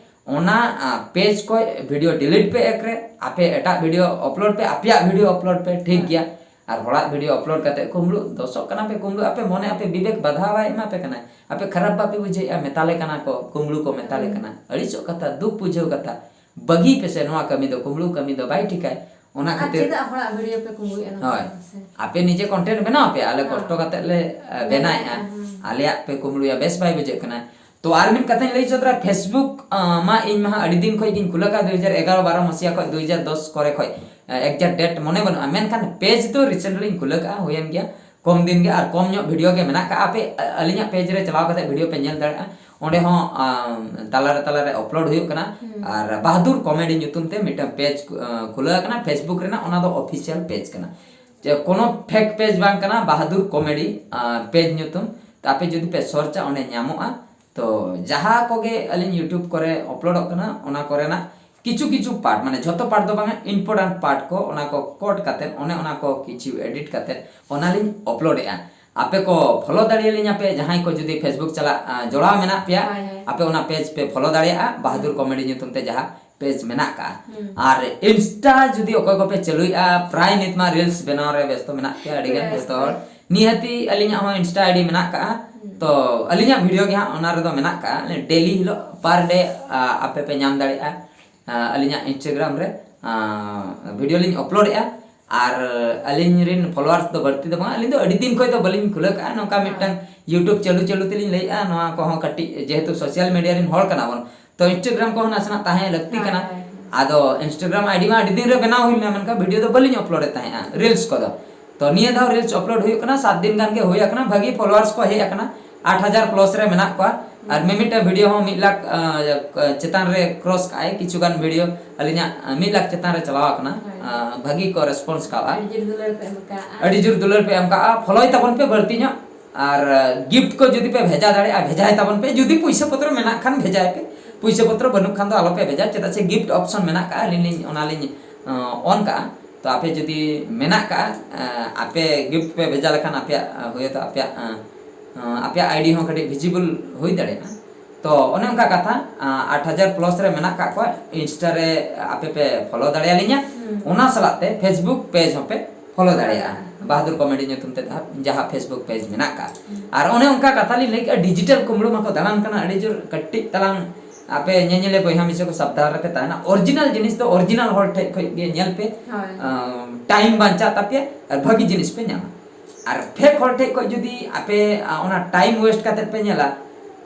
ᱚᱱᱟ, ᱟ, ᱯᱮᱡᱽ ᱠᱷᱚᱡ ᱵᱷᱤᱰᱤᱭᱳ ᱰᱤᱞᱤᱴ ᱯᱮ ᱮᱠ ᱨᱮ, ᱟᱯᱮ ᱮᱴᱟᱜ ᱵᱷᱤᱰᱤᱭᱳ ᱟᱯᱞᱳᱰ ᱯᱮ, ᱟᱯᱮᱭᱟᱜ ᱵᱷᱤᱰᱤᱭᱳ ᱟᱯᱞᱳᱰ ᱯᱮ, ᱴᱷᱤᱠ ᱦᱮᱸ᱾ ᱜᱮᱭᱟ᱾ ᱟᱨ ᱦᱚᱲᱟᱜ ᱵᱷᱤᱰᱤᱭᱳ ᱟᱯᱞᱳᱰ ᱠᱟᱛᱮ ᱠᱩᱢᱵᱽᱲᱩ, ᱫᱚᱥᱚᱜ ᱠᱟᱱᱟ ᱯᱮ, ᱠᱩᱢᱵᱽᱲᱩ, ᱟᱯᱮ ᱢᱚᱱᱮ ᱟᱯᱮ ᱵᱤᱵᱮᱠ ᱵᱟᱫᱷᱟ ᱵᱟᱭ ᱮᱢᱟ ᱯᱮ ᱠᱟᱱᱟ? ᱟᱯᱮ ᱠᱷᱟᱨᱟᱯ ᱵᱟᱯᱮ ᱵᱩᱡᱷᱟᱹᱣᱮᱫᱼᱟ? ᱢᱮᱛᱟ ᱞᱮ ᱠᱟᱱᱟ ᱠᱚ, ᱠᱩᱢᱵᱽᱲᱩ ᱠᱚ ᱢᱮᱛᱟ ᱞᱮ ᱦᱩᱸ᱾ ᱠᱟᱱᱟ᱾ ᱟᱹᱲᱤᱥᱚᱜ ᱠᱟᱛᱷᱟ, ᱫᱩᱠ ᱵᱩᱡᱷᱟᱹᱣ ᱠᱟᱛᱷᱟ᱾ ᱵᱟᱹᱜᱤ ᱯᱮᱥᱮ, ᱱᱚᱣᱟ ᱠᱟᱹᱢᱤ ᱫᱚ, ᱠᱩᱢᱵᱽᱲᱩ ᱠᱟᱹᱢᱤ ᱫᱚ ᱵᱟᱭ ᱴᱷᱤᱠᱟᱭ᱾ ᱚᱱᱟ ᱟᱨ ᱠᱷᱟᱹᱛᱤᱨ ᱪᱮᱫᱟᱜ ᱦᱚᱲᱟᱜ ᱵᱷᱤᱰᱤᱭᱳ ᱯᱮ ᱠᱩᱢᱵᱽᱲᱩᱭᱮᱫᱼᱟ ᱱᱚᱝᱠᱟ ᱦᱳᱭ᱾ ᱢᱟᱥᱮ? ᱟᱯᱮ ᱱᱤᱡᱮ content ᱵᱮᱱᱟᱣ ᱯᱮ, ᱟᱞᱮ ᱦᱮᱸ᱾ ᱠᱚᱥᱴᱚ ᱠᱟᱛᱮ ᱞᱮ, ᱟ, ᱵᱮᱱᱟᱣᱮᱫᱼᱟ᱾ ᱵᱮᱱᱟᱣᱮᱫᱼᱟ, ᱦᱮᱸ᱾ ᱟᱞᱮᱭᱟᱜ ᱯᱮ ᱠᱩᱢᱵᱽᱲᱩᱭᱟ, ᱵᱮᱥ ᱵᱟᱭ ᱵᱩᱡᱷᱟᱹᱜ ᱠᱟᱱᱟ᱾ ᱛᱚ ᱟᱨ ᱢᱤᱫ ᱠᱟᱛᱷᱟᱧ ᱞᱟᱹᱭ ᱦᱚᱪᱚ ᱛᱚᱨᱟ, ᱯᱷᱮᱥᱵᱩᱠ, ᱟ, ᱢᱟ ᱤᱧ ᱢᱟ ᱦᱟᱸᱜ ᱟᱹᱰᱤ ᱫᱤᱱ ᱠᱷᱚᱡ ᱜᱤᱧ ᱠᱷᱩᱞᱟᱹ ᱠᱟᱜᱼᱟ, ᱫᱩ ᱦᱟᱡᱟᱨ ᱮᱜᱟᱨᱚ ᱵᱟᱨᱚ ᱢᱟᱥᱤᱭᱟ ᱠᱷᱚᱡ, ᱫᱩ ᱦᱟᱡᱟᱨ ᱫᱚᱥ ᱠᱚᱨᱮ ᱠᱷᱚᱡ, ᱟ, exact date ᱢᱚᱱᱮ ᱵᱟᱹᱱᱩᱜᱼᱟ, ᱢᱮᱱᱠᱷᱟᱱ ᱯᱮᱡᱽ ᱫᱚ recently ᱤᱧ ᱠᱷᱩᱞᱟᱹ ᱠᱟᱜᱼᱟ, ᱦᱩᱭᱮᱱ ᱜᱮᱭᱟ ᱠᱚᱢ ᱫᱤᱱ ᱜᱮ, ᱟᱨ ᱠᱚᱢ ᱧᱚᱜ ᱵᱷᱤᱰᱤᱭᱳ ᱜᱮ ᱢᱮᱱᱟᱜ ᱠᱟᱜᱼᱟ᱾ ᱟᱯᱮ, ᱟ-, ᱟᱹᱞᱤᱧᱟᱜ ᱯᱮᱡᱽ ᱨᱮ ᱪᱟᱞᱟᱣ ᱠᱟᱛᱮ ᱵᱷᱤᱰᱤᱭᱳ ᱯᱮ ᱧᱮᱞ ᱫᱟᱲᱮᱭᱟᱜᱼᱟ, ᱚᱸᱰᱮ ᱦᱚᱸ, ᱟ, ᱛᱟᱞᱟᱨᱮ ᱛᱟᱞᱟᱨᱮ ᱟᱯᱞᱳᱰ ᱦᱩᱭᱩᱜ ᱠᱟᱱᱟ᱾ ᱦᱩᱸ᱾ ᱟᱨ ᱵᱟᱦᱟᱫᱩᱨ ᱠᱚᱢᱮᱰᱤ ᱧᱩᱛᱩᱢ ᱛᱮ ᱢᱤᱫᱴᱟᱝ ᱯᱮᱡᱽ, ᱟ, ᱠᱷᱩᱞᱟᱹᱣ ᱟᱠᱟᱱᱟ ᱯᱷᱮᱥᱵᱩᱠ ᱨᱮᱱᱟᱜ, ᱚᱱᱟ ᱫᱚ ᱚᱯᱷᱤᱥᱤᱭᱟᱞ ᱯᱮᱡᱽ ᱠᱟᱱᱟ᱾ ᱡᱮ ᱠᱳᱱᱳ ᱯᱷᱮᱠ ᱯᱮᱡᱽ ᱵᱟᱝ ᱠᱟᱱᱟ, ᱵᱟᱦᱟᱫᱩᱨ ᱠᱚᱢᱮᱰᱤ, ᱟ, ᱯᱮᱡᱽ ᱧᱩᱛᱩᱢ᱾ ᱛᱚ ᱟᱯᱮ ᱡᱩᱫᱤ ᱯᱮ ᱥᱟᱨᱪᱟ, ᱚᱸᱰᱮ ᱧᱟᱢᱚᱜᱼᱟ᱾ ᱛᱚ ᱡᱟᱦᱟᱸ ᱠᱚᱜᱮ ᱟᱹᱞᱤᱧ YouTube ᱠᱚᱨᱮ ᱟᱯᱞᱳᱰᱚᱜ ᱠᱟᱱᱟ, ᱚᱱᱟ ᱠᱚᱨᱮᱱᱟᱜ ᱠᱤᱪᱷᱩ ᱠᱤᱪᱷᱩ ᱯᱟᱨᱴ, ᱢᱟᱱᱮ ᱡᱷᱚᱛᱚ ᱯᱟᱨᱴ ᱫᱚ ᱵᱟᱝᱟ, ᱤᱢᱯᱚᱨᱴᱮᱱᱴ ᱯᱟᱨᱴ ᱠᱚ, ᱚᱱᱟ ᱠᱚ ᱠᱚᱴ ᱠᱟᱛᱮᱫ, ᱚᱱᱮ ᱚᱱᱟ ᱠᱚ ᱠᱤᱪᱷᱩ ᱮᱰᱤᱴ ᱠᱟᱛᱮᱫ ᱚᱱᱟᱞᱤᱧ ᱟᱯᱞᱳᱰᱮᱜᱼᱟ᱾ ᱟᱯᱮ ᱠᱚ ᱯᱷᱚᱞᱳ ᱫᱟᱲᱮᱭᱟᱞᱤᱧᱟ ᱯᱮ, ᱡᱟᱦᱟᱸᱭ ᱠᱚ ᱡᱩᱫᱤ ᱯᱷᱮᱥᱵᱩᱠ ᱪᱟᱞᱟᱜ, ᱟ, ᱡᱚᱲᱟᱣ ᱢᱮᱱᱟᱜ ᱯᱮᱭᱟ, ᱦᱳᱭ, ᱦᱳᱭ᱾ ᱟᱯᱮ ᱚᱱᱟ ᱯᱮᱡᱽ ᱯᱮ ᱯᱷᱚᱞᱳ ᱫᱟᱲᱮᱭᱟᱜᱼᱟ, ᱵᱟᱦᱟᱫᱩᱨ ᱦᱩᱸ᱾ ᱠᱚᱢᱮᱰᱤ ᱧᱩᱛᱩᱢ ᱛᱮ ᱡᱟᱦᱟᱸ ᱯᱮᱡᱽ ᱢᱮᱱᱟᱜ ᱠᱟᱜᱼᱟ᱾ ᱦᱩᱸ᱾ ᱟᱨ ᱤᱱᱥᱴᱟ ᱡᱩᱫᱤ ᱚᱠᱚᱭ ᱠᱚᱯᱮ ᱪᱟᱹᱞᱩᱭᱮᱫᱼᱟ, ᱯᱨᱟᱭ ᱱᱤᱛ ᱢᱟ ᱨᱤᱞᱥ ᱵᱮᱱᱟᱣ ᱨᱮ ᱵᱮᱥᱛᱚ ᱢᱮᱱᱟᱜ ᱯᱮᱭᱟ, ᱟᱹᱰᱤ ᱜᱟᱱ ᱵᱮᱥᱛᱚ᱾ ᱡᱚᱛᱚ ᱦᱚᱲ᱾ ᱱᱤᱦᱟᱹᱛᱤ ᱟᱹᱞᱤᱧᱟᱜ ᱦᱚᱸ ᱤᱱᱥᱴᱟ ᱟᱭᱰᱤ ᱢᱮᱱᱟᱜ ᱠᱟᱜᱼᱟ᱾ ᱦᱩᱸ᱾ ᱛᱚ ᱟᱹᱞᱤᱧᱟᱜ ᱵᱷᱤᱰᱤᱭᱳ ᱜᱮ ᱦᱟᱸᱜ ᱚᱱᱟ ᱨᱮᱫᱚ ᱢᱮᱱᱟᱜ ᱠᱟᱜᱼᱟ, ᱰᱮᱞᱤ ᱦᱤᱞᱳᱜ per day, ᱟ, ᱟᱯᱮ ᱯᱮ ᱧᱟᱢ ᱫᱟᱲᱮᱭᱟᱜᱼᱟ, ᱟ, ᱟᱹᱞᱤᱧᱟᱜ ᱤᱱᱥᱴᱟᱜᱨᱟᱢ ᱨᱮ᱾ ᱵᱷᱤᱰᱤᱭᱳ ᱞᱤᱧ ᱟᱯᱞᱳᱰᱮᱜᱼᱟ᱾ ᱟᱨ ᱟᱹᱞᱤᱧ ᱨᱮᱱ ᱯᱷᱚᱞᱳᱣᱟᱨᱥ ᱫᱚ ᱵᱟᱹᱲᱛᱤ ᱫᱚ ᱵᱟᱝ, ᱟᱹᱞᱤᱧ ᱫᱚ ᱟᱹᱰᱤ ᱫᱤᱱ ᱠᱷᱚᱱ ᱫᱚ ᱵᱟᱹᱞᱤᱧ ᱠᱷᱩᱞᱟᱹᱣ ᱠᱟᱜᱼᱟ᱾ ᱱᱚᱝᱠᱟ ᱢᱤᱫᱴᱟᱝ ᱭᱩᱴᱩᱵᱽ ᱪᱟᱹᱞᱩ ᱪᱟᱹᱞᱩ ᱛᱮᱞᱤᱧ ᱞᱟᱹᱭᱮᱜᱼᱟ, ᱱᱚᱣᱟ ᱠᱚᱦᱚᱸ ᱠᱟᱹᱴᱤᱡ, ᱡᱮᱦᱮᱛᱩ ᱥᱳᱥᱟᱞ ᱢᱤᱰᱤᱭᱟ ᱨᱮᱱ ᱦᱚᱲ ᱠᱟᱱᱟ ᱵᱚᱱ, ᱛᱚ ᱤᱱᱥᱴᱟᱜᱨᱟᱢ ᱠᱚᱦᱚᱸ ᱱᱟᱥᱮᱱᱟᱜ ᱛᱟᱦᱮᱸ ᱞᱟᱹᱠᱛᱤ ᱠᱟᱱᱟ᱾ ᱟᱫᱚ ᱤᱱᱥᱴᱟᱜᱨᱟᱢ ᱟᱭᱰᱤ ᱢᱟ ᱟᱹᱰᱤ ᱫᱤᱱ ᱨᱮ ᱵᱮᱱᱟᱣ ᱦᱩᱭ ᱞᱮᱱᱟ, ᱢᱮᱱᱠᱷᱟᱱ ᱵᱷᱤᱰᱤᱭᱳ ᱫᱚ ᱵᱟᱹᱞᱤᱧ ᱟᱯᱞᱳᱰᱮᱫ ᱛᱟᱦᱮᱸᱜᱼᱟ, ᱨᱤᱞᱥ ᱠᱚᱫᱚ᱾ ᱛᱚ ᱱᱤᱭᱟᱹ ᱫᱷᱟᱣ ᱨᱤᱞᱥ ᱟᱯᱞᱳᱰ ᱦᱩᱭᱩᱜ ᱠᱟᱱᱟ, ᱥᱟᱛ ᱫᱤᱱ ᱜᱟᱱ ᱜᱮ ᱦᱩᱭ ᱟᱠᱟᱱᱟ, ᱵᱷᱟᱹᱜᱤ ᱯᱷᱚᱞᱳᱣᱟᱨᱥ ᱠᱚ ᱦᱮᱡ ᱟᱠᱟᱱᱟ, ᱟᱴ ᱦᱟᱡᱟᱨ ᱯᱞᱟᱥ ᱨᱮ ᱢᱮᱱᱟᱜ ᱠᱚᱣᱟ᱾ ᱟᱨ ᱢᱤᱢᱤᱫᱴᱟᱝ ᱵᱷᱤᱰᱤᱭᱳ ᱦᱚᱸ ᱢᱤᱫ ᱞᱟᱠᱷ, ᱟᱸ, ᱪᱮᱛᱟᱱ ᱨᱮ ᱠᱨᱚᱥ ᱠᱟᱜᱼᱟᱭ᱾ ᱠᱤᱪᱷᱩ ᱜᱟᱱ ᱵᱷᱤᱰᱤᱭᱳ ᱟᱹᱞᱤᱧᱟᱜ, ᱟᱸ, ᱢᱤᱫ ᱞᱟᱠᱷ ᱪᱮᱛᱟᱱ ᱨᱮ ᱪᱟᱞᱟᱣ ᱟᱠᱟᱱᱟ᱾ ᱦᱳᱭ᱾ ᱟᱸ, ᱵᱷᱟᱹᱜᱤ ᱠᱚ ᱨᱮᱥᱯᱚᱱᱥ ᱠᱟᱜᱼᱟ᱾ ᱟᱹᱰᱤ ᱡᱳᱨ ᱫᱩᱞᱟᱹᱲ ᱯᱮ ᱮᱢ ᱠᱟᱜᱼᱟ᱾ ᱟᱹᱰᱤ ᱡᱳᱨ ᱫᱩᱞᱟᱹᱲ ᱯᱮ ᱮᱢ ᱠᱟᱜᱼᱟ᱾ ᱯᱷᱚᱞᱳᱭ ᱛᱟᱵᱚᱱ ᱯᱮ ᱵᱟᱹᱲᱛᱤ ᱧᱚᱜ, ᱟᱨ, ᱟᱸ, ᱜᱤᱯᱷᱴ ᱠᱚ ᱡᱩᱫᱤ ᱯᱮ ᱵᱷᱮᱡᱟ ᱫᱟᱲᱮᱭᱟᱜᱼᱟ, ᱵᱷᱮᱡᱟᱭ ᱛᱟᱵᱚᱱ ᱯᱮ᱾ ᱡᱩᱫᱤ ᱯᱩᱭᱥᱟᱹ ᱯᱚᱛᱨᱚ ᱢᱮᱱᱟᱜ ᱠᱷᱟᱱ ᱵᱷᱮᱡᱟᱭ ᱯᱮ, ᱯᱩᱭᱥᱟᱹ ᱯᱚᱛᱨᱚ ᱵᱟᱹᱱᱩᱜ ᱠᱷᱟᱱ ᱫᱚ ᱟᱞᱚ ᱯᱮ ᱵᱷᱮᱡᱟ, ᱪᱮᱫᱟᱜ ᱥᱮ ᱜᱤᱯᱷᱴ ᱚᱯᱥᱚᱱ ᱢᱮᱱᱟᱜ ᱠᱟᱜᱼᱟ, ᱟᱹᱞᱤᱧ ᱞᱤᱧ ᱚᱱᱟ ᱞᱤᱧ, ᱟᱸ, ᱚᱱ ᱠᱟᱜᱼᱟ᱾ ᱛᱚ ᱟᱯᱮ ᱡᱩᱫᱤ ᱢᱮᱱᱟᱜ ᱠᱟᱜᱼᱟ, ᱟᱸ, ᱟᱯᱮ ᱜᱤᱯᱷᱴ ᱯᱮ ᱵᱷᱮᱡᱟ ᱞᱮᱠᱷᱟᱱ ᱟᱯᱮᱭᱟᱜ, ᱟᱸ, ᱦᱳᱭᱛᱳ ᱟᱯᱮᱭᱟᱜ, ᱟᱸ, ᱟᱸ, ᱟᱯᱮᱭᱟᱜ ᱟᱭᱰᱤ ᱦᱚᱸ ᱠᱟᱹᱴᱤᱡ ᱵᱷᱤᱡᱤᱵᱚᱞ ᱦᱩᱭ ᱫᱟᱲᱮᱭᱟᱜᱼᱟ᱾ ᱛᱚ ᱚᱱᱮ ᱚᱱᱠᱟ ᱠᱟᱛᱷᱟ, ᱟᱸ, ᱟᱴ ᱦᱟᱡᱟᱨ ᱯᱞᱟᱥ ᱨᱮ ᱢᱮᱱᱟᱜ ᱠᱟᱜ ᱠᱚᱣᱟ, ᱤᱱᱥᱴᱟ ᱨᱮ ᱟᱯᱮ ᱯᱮ ᱯᱷᱚᱞᱳ ᱫᱟᱲᱮᱭᱟᱞᱤᱧᱟ, ᱦᱩᱸ᱾ ᱚᱱᱟ ᱥᱟᱞᱟᱜ ᱛᱮ ᱯᱷᱮᱥᱵᱩᱠ ᱯᱮᱡᱽ ᱦᱚᱸᱯᱮ ᱯᱷᱚᱞᱳ ᱫᱟᱲᱮᱭᱟᱜᱼᱟ, ᱦᱩᱸ᱾ ᱵᱟᱦᱟᱫᱩᱨ ᱠᱚᱢᱮᱰᱤ ᱧᱩᱛᱩᱢ ᱛᱮ ᱡᱟᱦᱟᱸ, ᱡᱟᱦᱟᱸ ᱯᱷᱮᱥᱵᱩᱠ ᱯᱮᱡᱽ ᱢᱮᱱᱟᱜ ᱠᱟᱜᱼᱟ᱾ ᱦᱩᱸ᱾ ᱟᱨ ᱚᱱᱮ ᱚᱱᱠᱟ ᱠᱟᱛᱷᱟ ᱞᱤᱧ ᱞᱟᱹᱭ ᱠᱮᱜᱼᱟ, ᱰᱤᱡᱤᱴᱟᱞ ᱠᱩᱢᱵᱽᱲᱩ ᱢᱟᱠᱚ ᱫᱟᱬᱟᱱ ᱠᱟᱱᱟ, ᱟᱹᱰᱤ ᱡᱳᱨ ᱠᱟᱹᱴᱤᱡ ᱛᱟᱞᱟᱝ ᱟᱯᱮ ᱧᱮᱧᱮᱞᱤᱭᱟᱹ ᱵᱚᱭᱦᱟ ᱢᱤᱥᱮ ᱠᱚ ᱥᱟᱵᱫᱷᱟᱱ ᱨᱮᱯᱮ ᱛᱟᱦᱮᱱᱟ᱾ ᱚᱨᱤᱡᱤᱱᱟᱞ ᱡᱤᱱᱤᱥ ᱫᱚ ᱚᱨᱤᱡᱤᱱᱟᱞ ᱦᱚᱲ ᱴᱷᱮᱡ ᱠᱷᱚᱡ ᱜᱮ ᱧᱮᱞ ᱯᱮ᱾ ᱦᱳᱭ᱾ ᱟᱸ, ᱴᱟᱭᱤᱢ ᱵᱟᱧᱪᱟᱜ ᱛᱟᱯᱮᱭᱟ ᱟᱨ ᱵᱷᱟᱹᱜᱤ ᱡᱤᱱᱤᱥ ᱯᱮ ᱧᱟᱢᱟ᱾ ᱟᱨ ᱯᱷᱮᱠ ᱦᱚᱲ ᱴᱷᱮᱡ ᱠᱷᱚᱡ ᱡᱩᱫᱤ ᱟᱯᱮ, ᱟᱸ, ᱚᱱᱟ ᱴᱟᱭᱤᱢ ᱣᱮᱥᱴ ᱠᱟᱛᱮᱫ ᱯᱮ ᱧᱮᱞᱟ,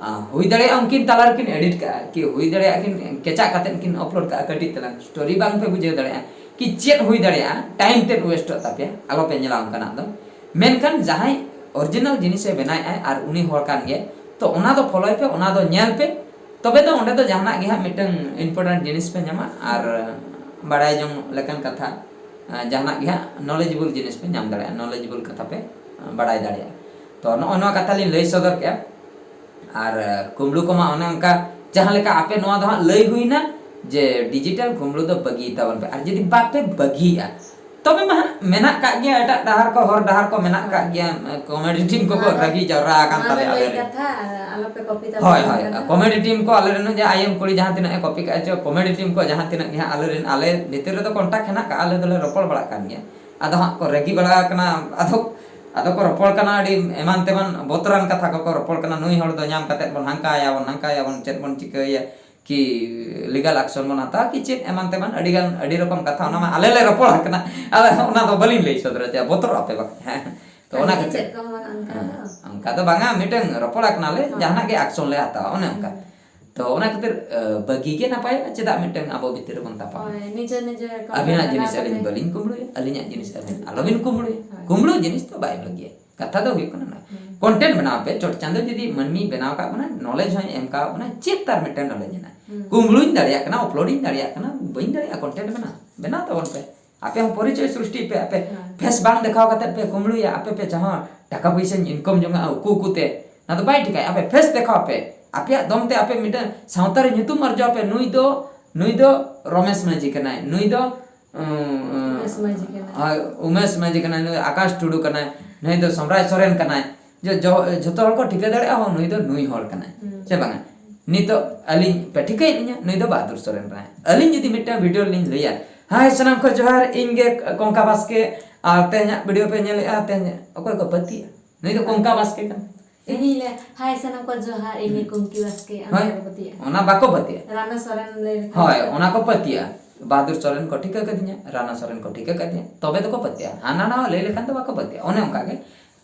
ᱟᱸ, ᱦᱩᱭ ᱫᱟᱲᱮᱭᱟᱜᱼᱟ ᱩᱱᱠᱤᱱ ᱛᱟᱞᱟ ᱨᱮᱠᱤᱱ ᱮᱰᱤᱴ ᱠᱟᱜᱼᱟ, ᱠᱤ ᱦᱩᱭ ᱫᱟᱲᱮᱭᱟᱜᱼᱟ ᱠᱤᱱ ᱠᱮᱪᱟᱜ ᱠᱟᱛᱮᱫ ᱠᱤᱱ ᱟᱯᱞᱳᱰ ᱠᱟᱜᱼᱟ ᱠᱟᱹᱴᱤᱡ ᱛᱟᱞᱟᱝ ᱥᱴᱳᱨᱤ, ᱵᱟᱝ ᱯᱮ ᱵᱩᱡᱷᱟᱹᱣ ᱫᱟᱲᱮᱭᱟᱜᱼᱟ ᱠᱤ ᱪᱮᱫ ᱦᱩᱭ ᱫᱟᱲᱮᱭᱟᱜᱼᱟ, ᱴᱟᱭᱤᱢ ᱛᱮᱫ ᱣᱮᱥᱴᱚᱜ ᱛᱟᱯᱮᱭᱟ, ᱟᱞᱚ ᱯᱮ ᱧᱮᱞᱟ ᱚᱱᱠᱟᱱᱟᱜ ᱫᱚ᱾ ᱢᱮᱱᱠᱷᱟᱱ ᱡᱟᱦᱟᱸᱭ ᱚᱨᱤᱡᱤᱱᱟᱞ ᱡᱤᱱᱤᱥᱮ ᱵᱮᱱᱟᱣᱮᱫᱼᱟᱭ ᱟᱨ ᱩᱱᱤ ᱦᱚᱲ ᱠᱟᱱ ᱜᱮ, ᱛᱚ ᱚᱱᱟ ᱫᱚ ᱯᱷᱚᱞᱳᱭ ᱯᱮ, ᱚᱱᱟ ᱫᱚ ᱧᱮᱞ ᱯᱮ, ᱛᱚᱵᱮ ᱫᱚ ᱚᱸᱰᱮ ᱫᱚ ᱡᱟᱦᱟᱱᱟᱜ ᱜᱮ ᱦᱟᱸᱜ ᱢᱤᱫᱴᱟᱝ ᱤᱢᱯᱚᱨᱴᱮᱱᱴ ᱡᱤᱱᱤᱥ ᱯᱮ ᱧᱟᱢᱟ ᱟᱨ ᱵᱟᱲᱟᱭ ᱡᱚᱝ ᱞᱮᱠᱟᱱ ᱠᱟᱛᱷᱟ, ᱟᱸ, ᱡᱟᱦᱟᱱᱟᱜ ᱜᱮ ᱦᱟᱸᱜ ᱱᱚᱞᱮᱡᱮᱵᱚᱞ ᱡᱤᱱᱤᱥ ᱯᱮ ᱧᱟᱢ ᱫᱟᱲᱮᱭᱟᱜᱼᱟ, ᱱᱚᱞᱮᱡᱮᱵᱚᱞ ᱠᱟᱛᱷᱟ ᱯᱮ, ᱟᱸ, ᱵᱟᱲᱟᱭ ᱫᱟᱲᱮᱭᱟᱜᱼᱟ᱾ ᱛᱚ ᱱᱚᱜᱼᱚ ᱱᱚᱣᱟ ᱠᱟᱛᱷᱟ ᱞᱤᱧ ᱞᱟᱹᱭ ᱥᱚᱫᱚᱨ ᱠᱮᱜᱼᱟ᱾ ᱟᱨ, ᱟᱸ, ᱠᱩᱢᱵᱽᱲᱩ ᱠᱚᱢᱟ ᱚᱱᱮ ᱚᱱᱠᱟ ᱡᱟᱦᱟᱸ ᱞᱮᱠᱟ ᱟᱯᱮ ᱱᱚᱣᱟ ᱫᱚ ᱦᱟᱸᱜ ᱞᱟᱹᱭ ᱦᱩᱭᱱᱟ ᱡᱮ ᱰᱤᱡᱤᱴᱟᱞ ᱠᱩᱢᱵᱽᱲᱩ ᱫᱚ ᱵᱟᱹᱜᱤ ᱛᱟᱵᱚᱱ ᱯᱮ, ᱟᱨ ᱡᱩᱫᱤ ᱵᱟᱯᱮ ᱵᱟᱹᱜᱤᱭᱮᱜᱼᱟ, ᱛᱚᱵᱮ ᱢᱟ ᱦᱟᱸᱜ ᱢᱮᱱᱟᱜ ᱠᱟᱜ ᱜᱮᱭᱟ, ᱮᱴᱟᱜ ᱰᱟᱦᱟᱨ ᱠᱚ, ᱦᱚᱨ ᱰᱟᱦᱟᱨ ᱠᱚ ᱢᱮᱱᱟᱜ ᱠᱟᱜ ᱜᱮᱭᱟ᱾ ᱠᱚᱢᱮᱰᱤ ᱴᱤᱢ ᱠᱚᱠᱚ ᱚᱱᱟ ᱫᱚ, ᱨᱟᱹᱜᱤ ᱡᱟᱣᱨᱟ ᱟᱠᱟᱱ ᱚᱱᱟ ᱫᱚ ᱛᱟᱞᱮᱭᱟ ᱞᱟᱹᱭ ᱟᱞᱮ ᱨᱮᱱ᱾ ᱠᱟᱛᱷᱟ, ᱟᱨ ᱟᱞᱚᱯᱮ ᱠᱚᱯᱤ ᱛᱟᱵᱚᱱᱟ ᱦᱳᱭ, ᱦᱳᱭ, ᱚᱱᱟ ᱫᱚ᱾ ᱠᱚᱢᱮᱰᱤ ᱴᱤᱢ ᱠᱚ, ᱟᱞᱮ ᱨᱮᱱ ᱡᱮ ᱟᱭᱮᱢ ᱠᱩᱲᱤ ᱡᱟᱦᱟᱸ ᱛᱤᱱᱟᱹᱜ ᱮ ᱠᱚᱯᱤ ᱠᱟᱜᱼᱟ ᱪᱚ, ᱠᱚᱢᱮᱰᱤ ᱴᱤᱢ ᱠᱚ ᱡᱟᱦᱟᱸ ᱛᱤᱱᱟᱹᱜ ᱜᱮ ᱦᱟᱸᱜ ᱟᱞᱮ ᱨᱮᱱ, ᱟᱞᱮ ᱵᱷᱤᱛᱤᱨ ᱨᱮᱫᱚ ᱠᱚᱱᱴᱟᱠᱴ ᱦᱮᱱᱟᱜ ᱠᱟᱜᱼᱟ, ᱟᱞᱮ ᱫᱚᱞᱮ ᱨᱚᱯᱚᱲ ᱵᱟᱲᱟᱜ ᱠᱟᱱ ᱜᱮᱭᱟ᱾ ᱟᱫᱚ ᱦᱟᱸᱜ ᱠᱚ ᱨᱟᱹᱜᱤ ᱵᱟᱲᱟ ᱟᱠᱟᱱᱟ, ᱟᱫᱚ, ᱟᱫᱚ ᱠᱚ ᱨᱚᱯᱚᱲ ᱠᱟᱱᱟ ᱟᱹᱰᱤ ᱮᱢᱟᱱ ᱛᱮᱢᱟᱱ ᱵᱚᱛᱚᱨᱟᱱ ᱠᱟᱛᱷᱟ ᱠᱚᱠᱚ ᱨᱚᱯᱚᱲ ᱠᱟᱱᱟ, ᱱᱩᱭ ᱦᱚᱲ ᱫᱚ ᱧᱟᱢ ᱠᱟᱛᱮᱫ ᱵᱚᱱ ᱦᱟᱱᱠᱟᱭᱟᱵᱚᱱ, ᱱᱟᱝᱠᱟᱭᱟᱵᱚᱱ, ᱪᱮᱫ ᱵᱚᱱ ᱪᱤᱠᱟᱹᱭᱟ? ᱠᱤ ᱞᱤᱜᱟᱞ ᱮᱠᱥᱚᱱ ᱵᱚᱱ ᱦᱟᱛᱟᱣᱟ ᱠᱤ ᱪᱮᱫ ᱮᱢᱟᱱ ᱛᱮᱢᱟᱱ ᱟᱹᱰᱤ ᱜᱟᱱ ᱟᱹᱰᱤ ᱨᱚᱠᱚᱢ ᱠᱟᱛᱷᱟ, ᱚᱱᱟ ᱢᱟ ᱟᱞᱮ ᱞᱮ ᱨᱚᱯᱚᱲ ᱟᱠᱟᱱᱟ᱾ ᱟᱫᱚ ᱚᱱᱟ ᱫᱚ ᱵᱟᱹᱞᱤᱧ ᱞᱟᱹᱭ ᱥᱚᱫᱚᱨᱟ, ᱪᱮᱫᱟᱜ ᱵᱚᱛᱚᱨᱚᱜ ᱟᱯᱮ ᱵᱟᱠᱷᱟᱱ᱾ ᱦᱮᱸ, ᱛᱚ ᱚᱱᱟ ᱟᱹᱞᱤᱧ ᱠᱷᱟᱹᱛᱤᱨ ᱪᱮᱫ ᱠᱚᱦᱚᱸ ᱵᱟᱝ ᱚᱱᱠᱟ ᱦᱮᱸ, ᱫᱚ᱾ ᱚᱱᱠᱟ ᱫᱚ ᱵᱟᱝᱟ, ᱢᱤᱫᱴᱟᱝ ᱨᱚᱯᱚᱲ ᱟᱠᱟᱱᱟᱞᱮ, ᱦᱳᱭ᱾ ᱡᱟᱦᱟᱱᱟᱜ ᱜᱮ ᱮᱠᱥᱚᱱ ᱞᱮ ᱦᱟᱛᱟᱣᱟ, ᱚᱱᱮ ᱚᱱᱠᱟ᱾ ᱦᱩᱸ᱾ ᱛᱚ ᱚᱱᱟ ᱠᱷᱟᱹᱛᱤᱨ ᱟᱹ, ᱵᱟᱹᱜᱤ ᱜᱮ ᱱᱟᱯᱟᱭᱚᱜᱼᱟ, ᱪᱮᱫᱟᱜ ᱢᱤᱫᱴᱟᱝ ᱟᱵᱚ ᱵᱷᱤᱛᱤᱨ ᱨᱮᱵᱚᱱ ᱛᱟᱯᱟᱢᱟ? ᱦᱳᱭ, ᱱᱤᱡᱮ ᱱᱤᱡᱮ ᱠᱚ ᱟᱹᱵᱤᱱᱟᱜ ᱵᱮᱱᱟᱣ ᱡᱤᱱᱤᱥ ᱠᱟᱛᱮ᱾ ᱟᱹᱞᱤᱧ ᱵᱟᱹᱞᱤᱧ ᱠᱩᱢᱵᱽᱲᱩᱭᱟ, ᱟᱹᱞᱤᱧᱟᱜ ᱡᱤᱱᱤᱥ ᱟᱹᱵᱤᱱ ᱟᱞᱚᱵᱤᱱ ᱠᱩᱢᱵᱽᱲᱩᱭᱟ᱾ ᱦᱳᱭ᱾ ᱠᱩᱢᱵᱽᱲᱩ ᱡᱤᱱᱤᱥ ᱫᱚ ᱵᱟᱭ ᱵᱷᱟᱹᱜᱤᱭᱟ᱾ ᱠᱟᱛᱷᱟ ᱫᱚ ᱦᱩᱭᱩᱜ ᱠᱟᱱᱟ ᱱᱚᱣᱟ᱾ ᱦᱩᱸ᱾ ᱠᱚᱱᱴᱮᱱᱴ ᱵᱮᱱᱟᱣ ᱯᱮ, ᱪᱚᱴ ᱪᱟᱸᱫᱚ ᱡᱩᱫᱤ ᱢᱟᱹᱱᱢᱤ ᱵᱮᱱᱟᱣ ᱟᱠᱟᱫ ᱵᱚᱱᱟ, ᱱᱚᱞᱮᱡᱽ ᱦᱚᱸᱭ ᱮᱢ ᱟᱠᱟᱫ ᱵᱚᱱᱟ, ᱪᱮᱫ ᱛᱟᱨ ᱢᱤᱫᱴᱮᱱ ᱱᱚᱞᱮᱡᱽ ᱦᱮᱱᱟᱜᱼᱟ? ᱦᱩᱸ᱾ ᱠᱩᱢᱵᱽᱲᱩᱧ ᱫᱟᱲᱮᱭᱟᱜ ᱠᱟᱱᱟ, ᱟᱯᱞᱳᱰᱤᱧ ᱫᱟᱲᱮᱭᱟᱜ ᱠᱟᱱᱟ, ᱵᱟᱹᱧ ᱫᱟᱲᱮᱭᱟᱜᱼᱟ ᱠᱚᱱᱴᱮᱱᱴ ᱵᱮᱱᱟᱣ? ᱵᱮᱱᱟᱣ ᱛᱟᱵᱚᱱ ᱯᱮ᱾ ᱟᱯᱮ ᱦᱚᱸ ᱯᱚᱨᱤᱪᱚᱭ ᱥᱨᱤᱥᱴᱤᱭ ᱯᱮ, ᱟᱯᱮ ᱦᱮᱸ᱾ ᱯᱷᱮᱥ ᱵᱟᱝ ᱫᱮᱠᱷᱟᱣ ᱠᱟᱛᱮ ᱯᱮ ᱠᱩᱢᱵᱽᱲᱩᱭᱟ, ᱟᱯᱮ ᱯᱮ ᱡᱟᱦᱟᱸ ᱴᱟᱠᱟ ᱯᱚᱭᱥᱟᱧ ᱤᱱᱠᱟᱢ ᱡᱚᱝᱟ ᱩᱠᱩ ᱩᱠᱩ ᱛᱮ, ᱚᱱᱟ ᱫᱚ ᱵᱟᱭ ᱴᱷᱤᱠᱟᱭ᱾ ᱟᱯᱮ ᱯᱷᱮᱥ ᱫᱮᱠᱷᱟᱣ ᱯᱮ, ᱟᱯᱮᱭᱟᱜ ᱫᱚᱢ ᱛᱮ ᱟᱯᱮ ᱢᱤᱫᱴᱟᱝ ᱥᱟᱶᱛᱟ ᱨᱮ ᱧᱩᱛᱩᱢ ᱟᱨᱡᱟᱣ ᱯᱮ᱾ ᱱᱩᱭ ᱫᱚ, ᱱᱩᱭ ᱫᱚ ᱨᱚᱢᱮᱥ ᱢᱟᱹᱡᱷᱤ ᱠᱟᱱᱟᱭ, ᱱᱩᱭ ᱫᱚ, ᱩᱸ, ᱩᱢᱮᱥ ᱢᱟᱹᱡᱷᱤ ᱠᱟᱱᱟᱭ᱾ ᱦᱳᱭ, ᱩᱢᱮᱥ ᱢᱟᱹᱡᱷᱤ ᱠᱟᱱᱟᱭ, ᱱᱩᱭ ᱫᱚ ᱟᱠᱟᱥ ᱴᱩᱰᱩ ᱠᱟᱱᱟᱭ, ᱱᱩᱭ ᱫᱚ ᱥᱚᱢᱨᱟᱭ ᱥᱚᱨᱮᱱ ᱠᱟᱱᱟᱭ᱾ ᱡᱚ-, ᱡᱚ-, ᱡᱷᱚᱛᱚ ᱦᱚᱲ ᱠᱚ ᱴᱷᱤᱠᱟᱹ ᱫᱟᱲᱮᱭᱟᱜᱼᱟ, ᱦᱚᱸ, ᱱᱩᱭ ᱫᱚ ᱱᱩᱭ ᱦᱚᱲ ᱠᱟᱱᱟᱭ, ᱦᱩᱸ᱾ ᱥᱮ ᱵᱟᱝᱟ? ᱱᱤᱛᱚᱜ ᱟᱹᱞᱤᱧ ᱯᱮ ᱴᱷᱤᱠᱟᱹᱭᱮᱫ ᱞᱤᱧᱟ, ᱱᱩᱭ ᱫᱚ ᱵᱟᱦᱟᱫᱩᱨ ᱥᱚᱨᱮᱱ ᱠᱟᱱᱟᱭ᱾ ᱟᱹᱞᱤᱧ ᱡᱩᱫᱤ ᱢᱤᱫᱴᱟᱝ ᱵᱷᱤᱰᱤᱭᱳ ᱞᱤᱧ ᱞᱟᱹᱭᱟ, "ᱦᱟᱭ ᱥᱟᱱᱟᱢ ᱠᱚ ᱡᱚᱦᱟᱨ, ᱤᱧ ᱜᱮ ᱠᱚᱝᱠᱟ ᱵᱟᱥᱠᱮ", ᱟᱨ ᱛᱮᱦᱮᱧᱟᱜ ᱵᱷᱤᱰᱤᱭᱳ ᱯᱮ ᱧᱮᱞᱮᱫᱼᱟ, ᱛᱮᱦᱮᱧ ᱚᱠᱚᱭ ᱠᱚ ᱯᱟᱹᱛᱭᱟᱹᱜᱼᱟ? ᱱᱩᱭ ᱫᱚ ᱠᱚᱝᱠᱟ ᱵᱟᱥᱠᱮ ᱠᱟᱱᱟᱭ᱾ ᱤᱧᱤᱧ ᱞᱟᱹᱭᱟ, "ᱦᱟᱭ ᱥᱟᱱᱟᱢ ᱠᱚ ᱡᱚᱦᱟᱨ, ᱤᱧ ᱜᱮ ᱦᱩᱸ᱾ ᱠᱩᱝᱠᱤ ᱵᱟᱥᱠᱮ", ᱚᱱᱟ ᱦᱳᱭ, ᱠᱚ ᱯᱟᱹᱛᱭᱟᱹᱜᱼᱟ᱾ ᱚᱱᱟ ᱵᱟᱠᱚ ᱯᱟᱹᱛᱭᱟᱹᱜᱼᱟ᱾ ᱨᱟᱱᱟ ᱥᱚᱨᱮᱱ ᱞᱟᱹᱭ ᱞᱮᱠᱷᱟᱱ ᱦᱳᱭ, ᱫᱚ ᱚᱱᱟ ᱠᱚ ᱯᱟᱹᱛᱭᱟᱹᱜᱼᱟ᱾ ᱵᱟᱦᱟᱫᱩᱨ ᱥᱚᱨᱮᱱ ᱠᱚ ᱴᱷᱤᱠᱟᱹ ᱠᱟᱫᱤᱧᱟ, ᱨᱟᱱᱟ ᱥᱚᱨᱮᱱ ᱠᱚ ᱴᱷᱤᱠᱟᱹ ᱠᱟᱫᱤᱧᱟ, ᱛᱚᱵᱮ ᱫᱚᱠᱚ ᱯᱟᱹᱛᱭᱟᱹᱜᱼᱟ᱾ ᱦᱟᱱᱟ ᱱᱟᱣᱟ ᱞᱟᱹᱭ ᱞᱮᱠᱷᱟᱱ ᱫᱚ ᱵᱟᱠᱚ ᱯᱟᱹᱛᱭᱟᱹᱜᱼᱟ᱾ ᱚᱱᱮ ᱚᱱᱠᱟ ᱜᱮ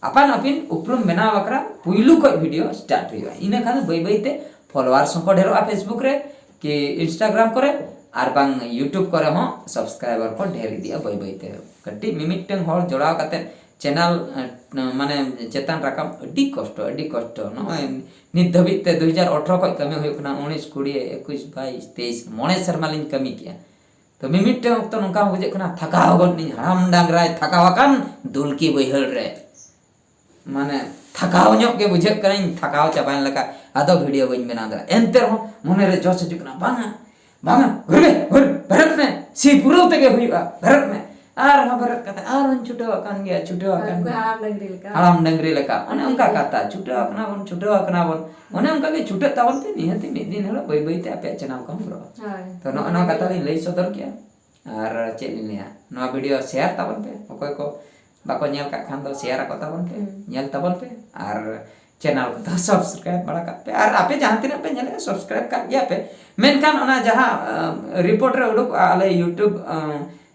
ᱟᱯᱟᱱ ᱟᱹᱯᱤᱱ ᱩᱯᱨᱩᱢ ᱵᱮᱱᱟᱣ ᱵᱟᱠᱷᱨᱟ ᱯᱩᱭᱞᱩ ᱠᱷᱚᱡ ᱵᱷᱤᱰᱤᱭᱳ ᱥᱴᱟᱨᱴ ᱦᱩᱭᱩᱜᱼᱟ᱾ ᱤᱱᱟᱹ ᱠᱷᱟᱱ ᱫᱚ ᱵᱟᱹᱭ ᱵᱟᱹᱭ ᱛᱮ ᱯᱷᱚᱞᱳᱣᱟᱨᱥ ᱦᱚᱸᱠᱚ ᱰᱷᱮᱨᱚᱜᱼᱟ Facebook ᱨᱮ ᱠᱤ Instagram ᱠᱚᱨᱮ, ᱟᱨ ᱵᱟᱝ YouTube ᱠᱚᱨᱮ ᱦᱚᱸ ᱥᱟᱵᱥᱠᱨᱟᱭᱵᱟᱨ ᱠᱚ ᱰᱷᱮᱨ ᱤᱫᱤᱜᱼᱟ ᱵᱟᱹᱭ ᱵᱟᱹᱭ ᱛᱮ᱾ ᱠᱟᱹᱴᱤᱡ ᱢᱤᱢᱤᱫᱴᱟᱝ ᱦᱚᱲ ᱡᱚᱲᱟᱣ ᱠᱟᱛᱮ ᱪᱮᱱᱮᱞ, ᱮ, ᱢᱟᱱᱮ ᱪᱮᱛᱟᱱ ᱨᱟᱠᱟᱵ ᱟᱹᱰᱤ ᱠᱚᱥᱴᱚ, ᱟᱹᱰᱤ ᱠᱚᱥᱴᱚ᱾ ᱱᱚᱜᱼᱚᱭ ᱱᱤᱛ ᱫᱷᱟᱹᱵᱤᱡ ᱛᱮ ᱫᱩ ᱦᱟᱡᱟᱨ ᱟᱴᱷᱨᱚ ᱠᱷᱚᱡ ᱠᱟᱹᱢᱤ ᱦᱩᱭᱩᱜ ᱠᱟᱱᱟ, ᱩᱱᱤᱥ, ᱠᱩᱲᱤ, ᱮᱠᱩᱥ, ᱵᱟᱭᱤᱥ, ᱛᱮᱭᱤᱥ, ᱢᱚᱬᱮ ᱥᱮᱨᱢᱟ ᱞᱤᱧ ᱠᱟᱹᱢᱤ ᱠᱮᱜᱼᱟ᱾ ᱛᱚ ᱢᱤᱢᱤᱫᱴᱟᱝ ᱚᱠᱛᱚ ᱱᱚᱝᱠᱟ ᱦᱚᱸ ᱵᱩᱡᱷᱟᱹᱜ ᱠᱟᱱᱟ, ᱛᱷᱟᱠᱟᱣ ᱜᱚᱫ ᱱᱤᱧ, ᱦᱟᱲᱟᱢ ᱰᱟᱝᱨᱟᱭ ᱛᱷᱟᱠᱟᱣ ᱟᱠᱟᱱ ᱫᱩᱞᱠᱤ ᱵᱟᱹᱭᱦᱟᱹᱲ ᱨᱮ᱾ ᱢᱟᱱᱮ ᱛᱷᱟᱠᱟᱣ ᱧᱚᱜ ᱜᱮ ᱵᱩᱡᱷᱟᱹᱜ ᱠᱟᱱᱟᱧ, ᱛᱷᱟᱠᱟᱣ ᱪᱟᱵᱟᱭᱮᱱ ᱞᱮᱠᱟ᱾ ᱟᱫᱚ ᱵᱷᱤᱰᱤᱭᱳ ᱵᱟᱹᱧ ᱵᱮᱱᱟᱣ ᱫᱟᱲᱮᱭᱟᱜᱼᱟ᱾ ᱮᱱᱛᱮ ᱨᱮᱦᱚᱸ ᱢᱚᱱᱮ ᱨᱮ ᱡᱚᱥ ᱦᱤᱡᱩᱜ ᱠᱟᱱᱟ, "ᱵᱟᱝᱟ, ᱵᱟᱝᱟ, ᱜᱷᱩᱨ ᱢᱮ, ᱜᱷᱩᱨ, ᱵᱮᱨᱮᱫ ᱢᱮ, ᱥᱤ ᱯᱩᱨᱟᱹᱣ ᱛᱮᱜᱮ ᱦᱩᱭᱩᱜᱼᱟ, ᱵᱮᱨᱮᱫ ᱢᱮ᱾" ᱟᱨᱦᱚᱸ ᱵᱮᱨᱮᱫ ᱠᱟᱛᱮ ᱟᱨᱦᱚᱸᱧ ᱪᱷᱩᱴᱟᱹᱣ ᱟᱠᱟᱱ ᱜᱮᱭᱟ, ᱪᱷᱩᱴᱟᱹᱣ ᱟᱠᱟᱱ ᱩᱱᱠᱩ ᱜᱮᱭᱟ᱾ ᱦᱟᱲᱟᱢ ᱰᱟᱝᱨᱤ ᱞᱮᱠᱟ᱾ ᱦᱟᱲᱟᱢ ᱰᱟᱝᱨᱤ ᱞᱮᱠᱟ᱾ ᱚᱱᱮ ᱚᱱᱠᱟ ᱠᱟᱛᱷᱟ, ᱪᱷᱩᱴᱟᱹᱣ ᱟᱠᱟᱱᱟ ᱵᱚᱱ, ᱪᱷᱩᱴᱟᱹᱣ ᱟᱠᱟᱱᱟ ᱵᱚᱱ᱾ ᱚᱱᱮ ᱚᱱᱠᱟ ᱜᱮ ᱪᱷᱩᱴᱟᱹᱜ ᱛᱟᱵᱚᱱ ᱯᱮ, ᱱᱤᱦᱟᱹᱛᱤ ᱢᱤᱫ ᱫᱤᱱ ᱦᱤᱞᱳᱜ ᱵᱟᱹᱭ ᱵᱟᱹᱭ ᱛᱮ ᱟᱯᱮᱭᱟᱜ ᱪᱮᱱᱮᱞ ᱠᱚᱦᱚᱸ ᱜᱨᱳᱜᱼᱟ᱾ ᱦᱳᱭ᱾ ᱛᱚ ᱱᱚᱜᱼᱚ ᱱᱚᱣᱟ ᱠᱟᱛᱷᱟ ᱞᱤᱧ ᱞᱟᱹᱭ ᱥᱚᱫᱚᱨ ᱠᱮᱜᱼᱟ᱾ ᱟᱨ ᱪᱮᱫ ᱞᱤᱧ ᱞᱟᱹᱭᱟ, ᱱᱚᱣᱟ ᱵᱷᱤᱰᱤᱭᱳ ᱥᱮᱭᱟᱨ ᱛᱟᱵᱚᱱ ᱯᱮ᱾ ᱚᱠᱚᱭ ᱠᱚ ᱵᱟᱠᱚ ᱧᱮᱞ ᱠᱟᱜ ᱠᱷᱟᱱ ᱫᱚ ᱥᱮᱭᱟᱨ ᱟᱠᱚ ᱛᱟᱵᱚᱱ ᱯᱮ, ᱦᱩᱸ᱾ ᱧᱮᱞ ᱛᱟᱵᱚᱱ ᱯᱮ᱾ ᱟᱨ ᱪᱮᱱᱮᱞ ᱠᱚᱫᱚ ᱥᱟᱵᱥᱠᱨᱟᱭᱤᱵ ᱵᱟᱲᱟ ᱠᱟᱜ ᱯᱮ᱾ ᱟᱨ ᱟᱯᱮ ᱡᱟᱦᱟᱸ ᱛᱤᱱᱟᱹᱜ ᱯᱮ ᱧᱮᱞᱮᱫᱼᱟ, ᱥᱟᱵᱥᱠᱨᱟᱭᱤᱵ ᱠᱟᱜ ᱜᱮᱭᱟ ᱯᱮ, ᱢᱮᱱᱠᱷᱟᱱ ᱚᱱᱟ ᱡᱟᱦᱟᱸ ᱨᱤᱯᱳᱨᱴ ᱨᱮ ᱩᱰᱩᱠᱚᱜᱼᱟ, ᱟᱞᱮ ᱭᱩᱴᱩᱵᱽ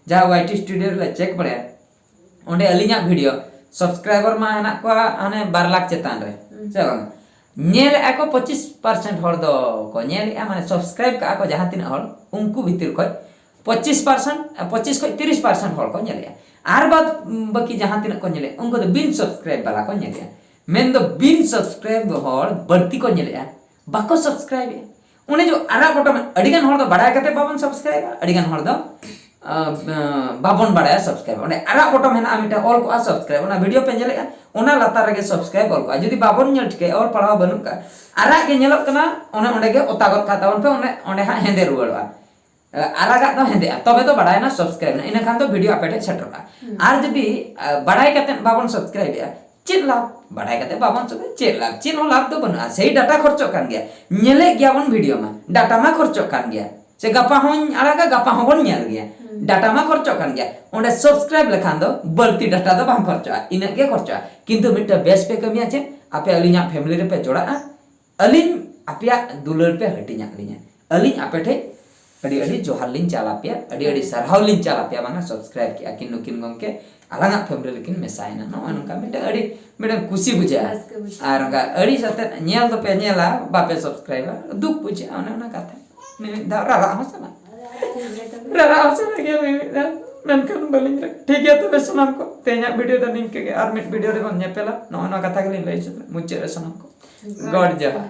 ᱡᱟᱦᱟᱸ ᱣᱟᱭ ᱴᱤ ᱥᱴᱩᱰᱤᱭᱳ ᱨᱮᱞᱮ ᱪᱮᱠ ᱵᱟᱲᱟᱭᱟ, ᱚᱸᱰᱮ ᱟᱹᱞᱤᱧᱟᱜ ᱵᱷᱤᱰᱤᱭᱳ ᱥᱟᱵᱥᱠᱨᱟᱭᱵᱟᱨ ᱢᱟ ᱦᱮᱱᱟᱜ ᱠᱚᱣᱟ ᱦᱟᱱᱮ ᱵᱟᱨ ᱞᱟᱠᱷ ᱪᱮᱛᱟᱱ ᱨᱮ, ᱥᱮ ᱵᱟᱝ? ᱧᱮᱞᱮᱫᱼᱟ ᱠᱚ ᱯᱚᱸᱪᱤᱥ ᱯᱟᱨᱥᱮᱱᱴ ᱦᱚᱲ ᱫᱚ ᱠᱚ ᱧᱮᱞᱮᱫᱼᱟ, ᱢᱟᱱᱮ ᱥᱟᱵᱥᱠᱨᱟᱭᱤᱵ ᱠᱟᱜᱼᱟ ᱠᱚ ᱡᱟᱦᱟᱸ ᱛᱤᱱᱟᱹᱜ ᱦᱚᱲ, ᱩᱱᱠᱩ ᱵᱷᱤᱛᱤᱨ ᱠᱷᱚᱱ ᱯᱚᱸᱪᱤᱥ ᱯᱟᱨᱥᱮᱱᱴ, ᱯᱚᱸᱪᱤᱥ ᱠᱷᱚᱱ ᱛᱤᱨᱤᱥ ᱯᱟᱨᱥᱮᱱᱴ ᱦᱚᱲ ᱠᱚ ᱧᱮᱞᱮᱫᱼᱟ᱾ ᱟᱨ ᱵᱟᱫ ᱵᱟᱹᱠᱤ ᱡᱟᱦᱟᱸ ᱛᱤᱱᱟᱹᱜ ᱠᱚ ᱧᱮᱞᱮᱫᱼᱟ, ᱩᱱᱠᱩ ᱫᱚ ᱵᱤᱱ ᱥᱟᱵᱥᱠᱨᱟᱭᱤᱵ ᱵᱟᱞᱟ ᱠᱚ ᱧᱮᱞᱮᱫᱼᱟ᱾ ᱢᱮᱱᱫᱚ ᱵᱤᱱ ᱥᱟᱵᱥᱠᱨᱟᱭᱤᱵ ᱦᱚᱲ ᱵᱟᱹᱲᱛᱤ ᱠᱚ ᱧᱮᱞᱮᱫᱼᱟ, ᱵᱟᱠᱚ ᱥᱟᱵᱥᱠᱨᱟᱭᱤᱵᱮᱫᱼᱟ᱾ ᱚᱱᱮ ᱡᱮ ᱟᱨᱟᱜ ᱵᱚᱴᱚᱢ, ᱟᱹᱰᱤᱜᱟᱱ ᱦᱚᱲ ᱫᱚ ᱵᱟᱲᱟᱭ ᱠᱟᱛᱮ ᱵᱟᱵᱚᱱ ᱥᱟᱵᱥᱠᱨᱟᱭᱤᱵᱟ, ᱟᱹᱰᱤᱜᱟᱱ ᱦᱚᱲ ᱫᱚ ᱟᱸ, ᱟᱸ, ᱵᱟᱵᱚᱱ ᱵᱟᱲᱟᱭᱟ ᱥᱟᱵᱥᱠᱨᱟᱭᱤᱵ᱾ ᱚᱸᱰᱮ ᱟᱨᱟᱜ ᱵᱚᱴᱚᱢ ᱦᱮᱱᱟᱜᱼᱟ, ᱢᱤᱫᱴᱟᱝ ᱚᱞ ᱠᱚᱜᱼᱟ ᱥᱟᱵᱥᱠᱨᱟᱭᱤᱵ, ᱚᱱᱟ ᱵᱷᱤᱰᱤᱭᱳ ᱯᱮ ᱧᱮᱞᱮᱫᱼᱟ, ᱚᱱᱟ ᱞᱟᱛᱟᱨ ᱨᱮᱜᱮ ᱥᱟᱵᱥᱠᱨᱟᱭᱤᱵ ᱚᱞ ᱠᱚᱜᱼᱟ᱾ ᱡᱩᱫᱤ ᱵᱟᱵᱚᱱ ᱧᱮᱞ ᱴᱷᱤᱠᱟᱹᱭᱟ, ᱚᱞ ᱯᱟᱲᱦᱟᱣ ᱵᱟᱹᱱᱩᱜ ᱠᱟᱜᱼᱟ, ᱟᱨᱟᱜ ᱜᱮ ᱧᱮᱞᱚᱜ ᱠᱟᱱᱟ, ᱚᱱᱮ ᱚᱸᱰᱮ ᱜᱮ ᱚᱛᱟ ᱜᱚᱫ ᱠᱟᱜ ᱛᱟᱵᱚᱱ ᱯᱮ, ᱚᱱᱮ ᱚᱸᱰᱮ ᱦᱟᱸᱜ ᱦᱮᱸᱫᱮ ᱨᱩᱣᱟᱹᱲᱚᱜᱼᱟ᱾ ᱟᱨᱟᱜᱟᱜ ᱫᱚ ᱦᱮᱸᱫᱮᱜᱼᱟ, ᱛᱚᱵᱮ ᱫᱚ ᱵᱟᱲᱟᱭᱮᱱᱟ ᱥᱟᱵᱥᱠᱨᱟᱭᱤᱵ ᱮᱱᱟ, ᱤᱱᱟᱹ ᱠᱷᱟᱱ ᱫᱚ ᱵᱷᱤᱰᱤᱭᱳ ᱟᱯᱮ ᱴᱷᱮᱱ ᱥᱮᱴᱮᱨᱚᱜᱼᱟ᱾ ᱟᱨ ᱡᱩᱫᱤ ᱟᱸ, ᱵᱟᱲᱟᱭ ᱠᱟᱛᱮ ᱵᱟᱵᱚᱱ ᱥᱟᱵᱥᱠᱨᱟᱭᱤᱵᱮᱜᱼᱟ, ᱪᱮᱫ ᱞᱟᱵᱷ? ᱵᱟᱲᱟᱭ ᱠᱟᱛᱮ ᱵᱟᱵᱚᱱ ᱥᱟᱵᱥᱠᱨᱟᱭᱤᱵ, ᱪᱮᱫ ᱞᱟᱵᱷ? ᱪᱮᱫ ᱦᱚᱸ ᱞᱟᱵᱷ ᱫᱚ ᱵᱟᱹᱱᱩᱜᱼᱟ, ᱥᱮᱭ ᱰᱟᱴᱟ ᱠᱷᱚᱨᱪᱚᱜ ᱠᱟᱱ ᱜᱮᱭᱟ᱾ ᱧᱮᱞᱮᱫ ᱜᱮᱭᱟᱵᱚᱱ ᱵᱷᱤᱰᱤᱭᱳ ᱢᱟ, ᱰᱟᱴᱟ ᱢᱟ ᱠᱷᱚᱨᱪᱚᱜ ᱠᱟᱱ ᱜᱮᱭᱟ᱾ ᱥᱮ ᱜᱟᱯᱟ ᱦᱚᱸᱧ ᱟᱲᱟᱜᱟ, ᱜᱟᱯᱟ ᱦᱚᱸᱵᱚᱱ ᱧᱮᱞ ᱜᱮᱭᱟ, ᱰᱟᱴᱟ ᱢᱟ ᱠᱷᱚᱨᱪᱚᱜ ᱠᱟᱱ ᱜᱮᱭᱟ᱾ ᱚᱸᱰᱮ ᱥᱟᱵᱥᱠᱨᱟᱭᱤᱵ ᱞᱮᱠᱷᱟᱱ ᱫᱚ ᱵᱟᱹᱲᱛᱤ ᱰᱟᱴᱟ ᱫᱚ ᱵᱟᱝ ᱠᱷᱚᱨᱪᱚᱜᱼᱟ, ᱤᱱᱟᱹᱜ ᱜᱮ ᱠᱷᱚᱨᱪᱚᱜᱼᱟ᱾ ᱠᱤᱱᱛᱩ ᱢᱤᱫᱴᱟᱝ ᱵᱮᱥ ᱯᱮ ᱠᱟᱹᱢᱤᱭᱟ, ᱪᱮᱫ? ᱟᱯᱮ ᱟᱹᱞᱤᱧᱟᱜ ᱯᱷᱮᱢᱤᱞᱤ ᱨᱮᱯᱮ ᱡᱚᱲᱟᱜᱼᱟ, ᱟᱹᱞᱤᱧ ᱟᱯᱮᱭᱟᱜ ᱫᱩᱞᱟᱹᱲ ᱯᱮ ᱦᱟᱹᱴᱤᱧᱟᱜ ᱞᱤᱧᱟ, ᱟᱹᱞᱤᱧ ᱟᱯᱮ ᱴᱷᱮᱡ ᱟᱹᱰᱤ ᱟᱹᱰᱤ ᱡᱚᱦᱟᱨ ᱞᱤᱧ ᱪᱟᱞ ᱟᱯᱮᱭᱟ, ᱟᱹᱰᱤ ᱟᱹᱰᱤ ᱥᱟᱨᱦᱟᱣ ᱞᱤᱧ ᱪᱟᱞ ᱟᱯᱮᱭᱟ, ᱵᱟᱝᱟ ᱥᱟᱵᱥᱠᱨᱟᱭᱤᱵ ᱠᱮᱜᱼᱟ ᱠᱤᱱ ᱱᱩᱠᱤᱱ ᱜᱚᱢᱠᱮ, ᱟᱞᱟᱝᱟᱜ ᱯᱷᱮᱢᱤᱞᱤ ᱨᱮᱠᱤᱱ ᱢᱮᱥᱟᱭᱮᱱᱟ᱾ ᱱᱚᱜᱼᱚᱭ ᱱᱚᱝᱠᱟ ᱢᱤᱫᱴᱟᱝ ᱟᱹᱰᱤ ᱢᱤᱫᱴᱟᱝ ᱠᱩᱥᱤ ᱵᱩᱡᱷᱟᱹᱜᱼᱟ᱾ ᱨᱟᱹᱥᱠᱟᱹ ᱵᱩᱡᱷᱟᱹᱜᱼᱟ᱾ ᱟᱨ ᱚᱱᱠᱟ ᱟᱹᱲᱤᱥ ᱟᱛᱮᱫ ᱧᱮᱞ ᱫᱚᱯᱮ ᱧᱮᱞᱟ, ᱵᱟᱯᱮ ᱥᱟᱵᱥᱠᱨᱟᱭᱤᱵᱟ, ᱫᱩᱠ ᱵᱩᱡᱷᱟᱹᱜᱼᱟ᱾ ᱚᱱᱮ ᱚᱱᱟ ᱠᱟᱛᱷᱟ, ᱢᱤᱢᱤᱫ ᱫᱷᱟᱣ ᱨᱟᱨᱟᱜ ᱦᱚᱸ ᱥᱟᱱᱟ, ᱨᱟᱨᱟᱜ ᱦᱚᱸ ᱥᱟᱱᱟ ᱜᱮᱭᱟ ᱢᱤᱢᱤᱫ ᱫᱷᱟᱣ, ᱢᱮᱱᱠᱷᱟᱱ ᱵᱟᱹᱞᱤᱧ ᱨᱟᱜ᱾ ᱴᱷᱤᱠ ᱜᱮᱭᱟ ᱛᱚᱵᱮ ᱥᱟᱱᱟᱢ ᱠᱚ, ᱛᱮᱦᱮᱧᱟᱜ ᱵᱷᱤᱰᱤᱭᱳ ᱫᱚ ᱱᱤᱝᱠᱟᱹ ᱜᱮ, ᱟᱨ ᱢᱤᱫ ᱵᱷᱤᱰᱤᱭᱳ ᱨᱮᱵᱚᱱ ᱧᱮᱯᱮᱞᱟ᱾ ᱱᱚᱜᱼᱚᱭ ᱱᱚᱣᱟ ᱠᱟᱛᱷᱟ ᱜᱮᱞᱤᱧ ᱞᱟᱹᱭ ᱦᱚᱪᱚ ᱠᱮᱫᱟ ᱢᱩᱪᱟᱹᱫ ᱨᱮ ᱥᱟᱱᱟᱢ ᱠᱚ᱾ ᱜᱚᱰ ᱡᱚᱦᱟᱨ᱾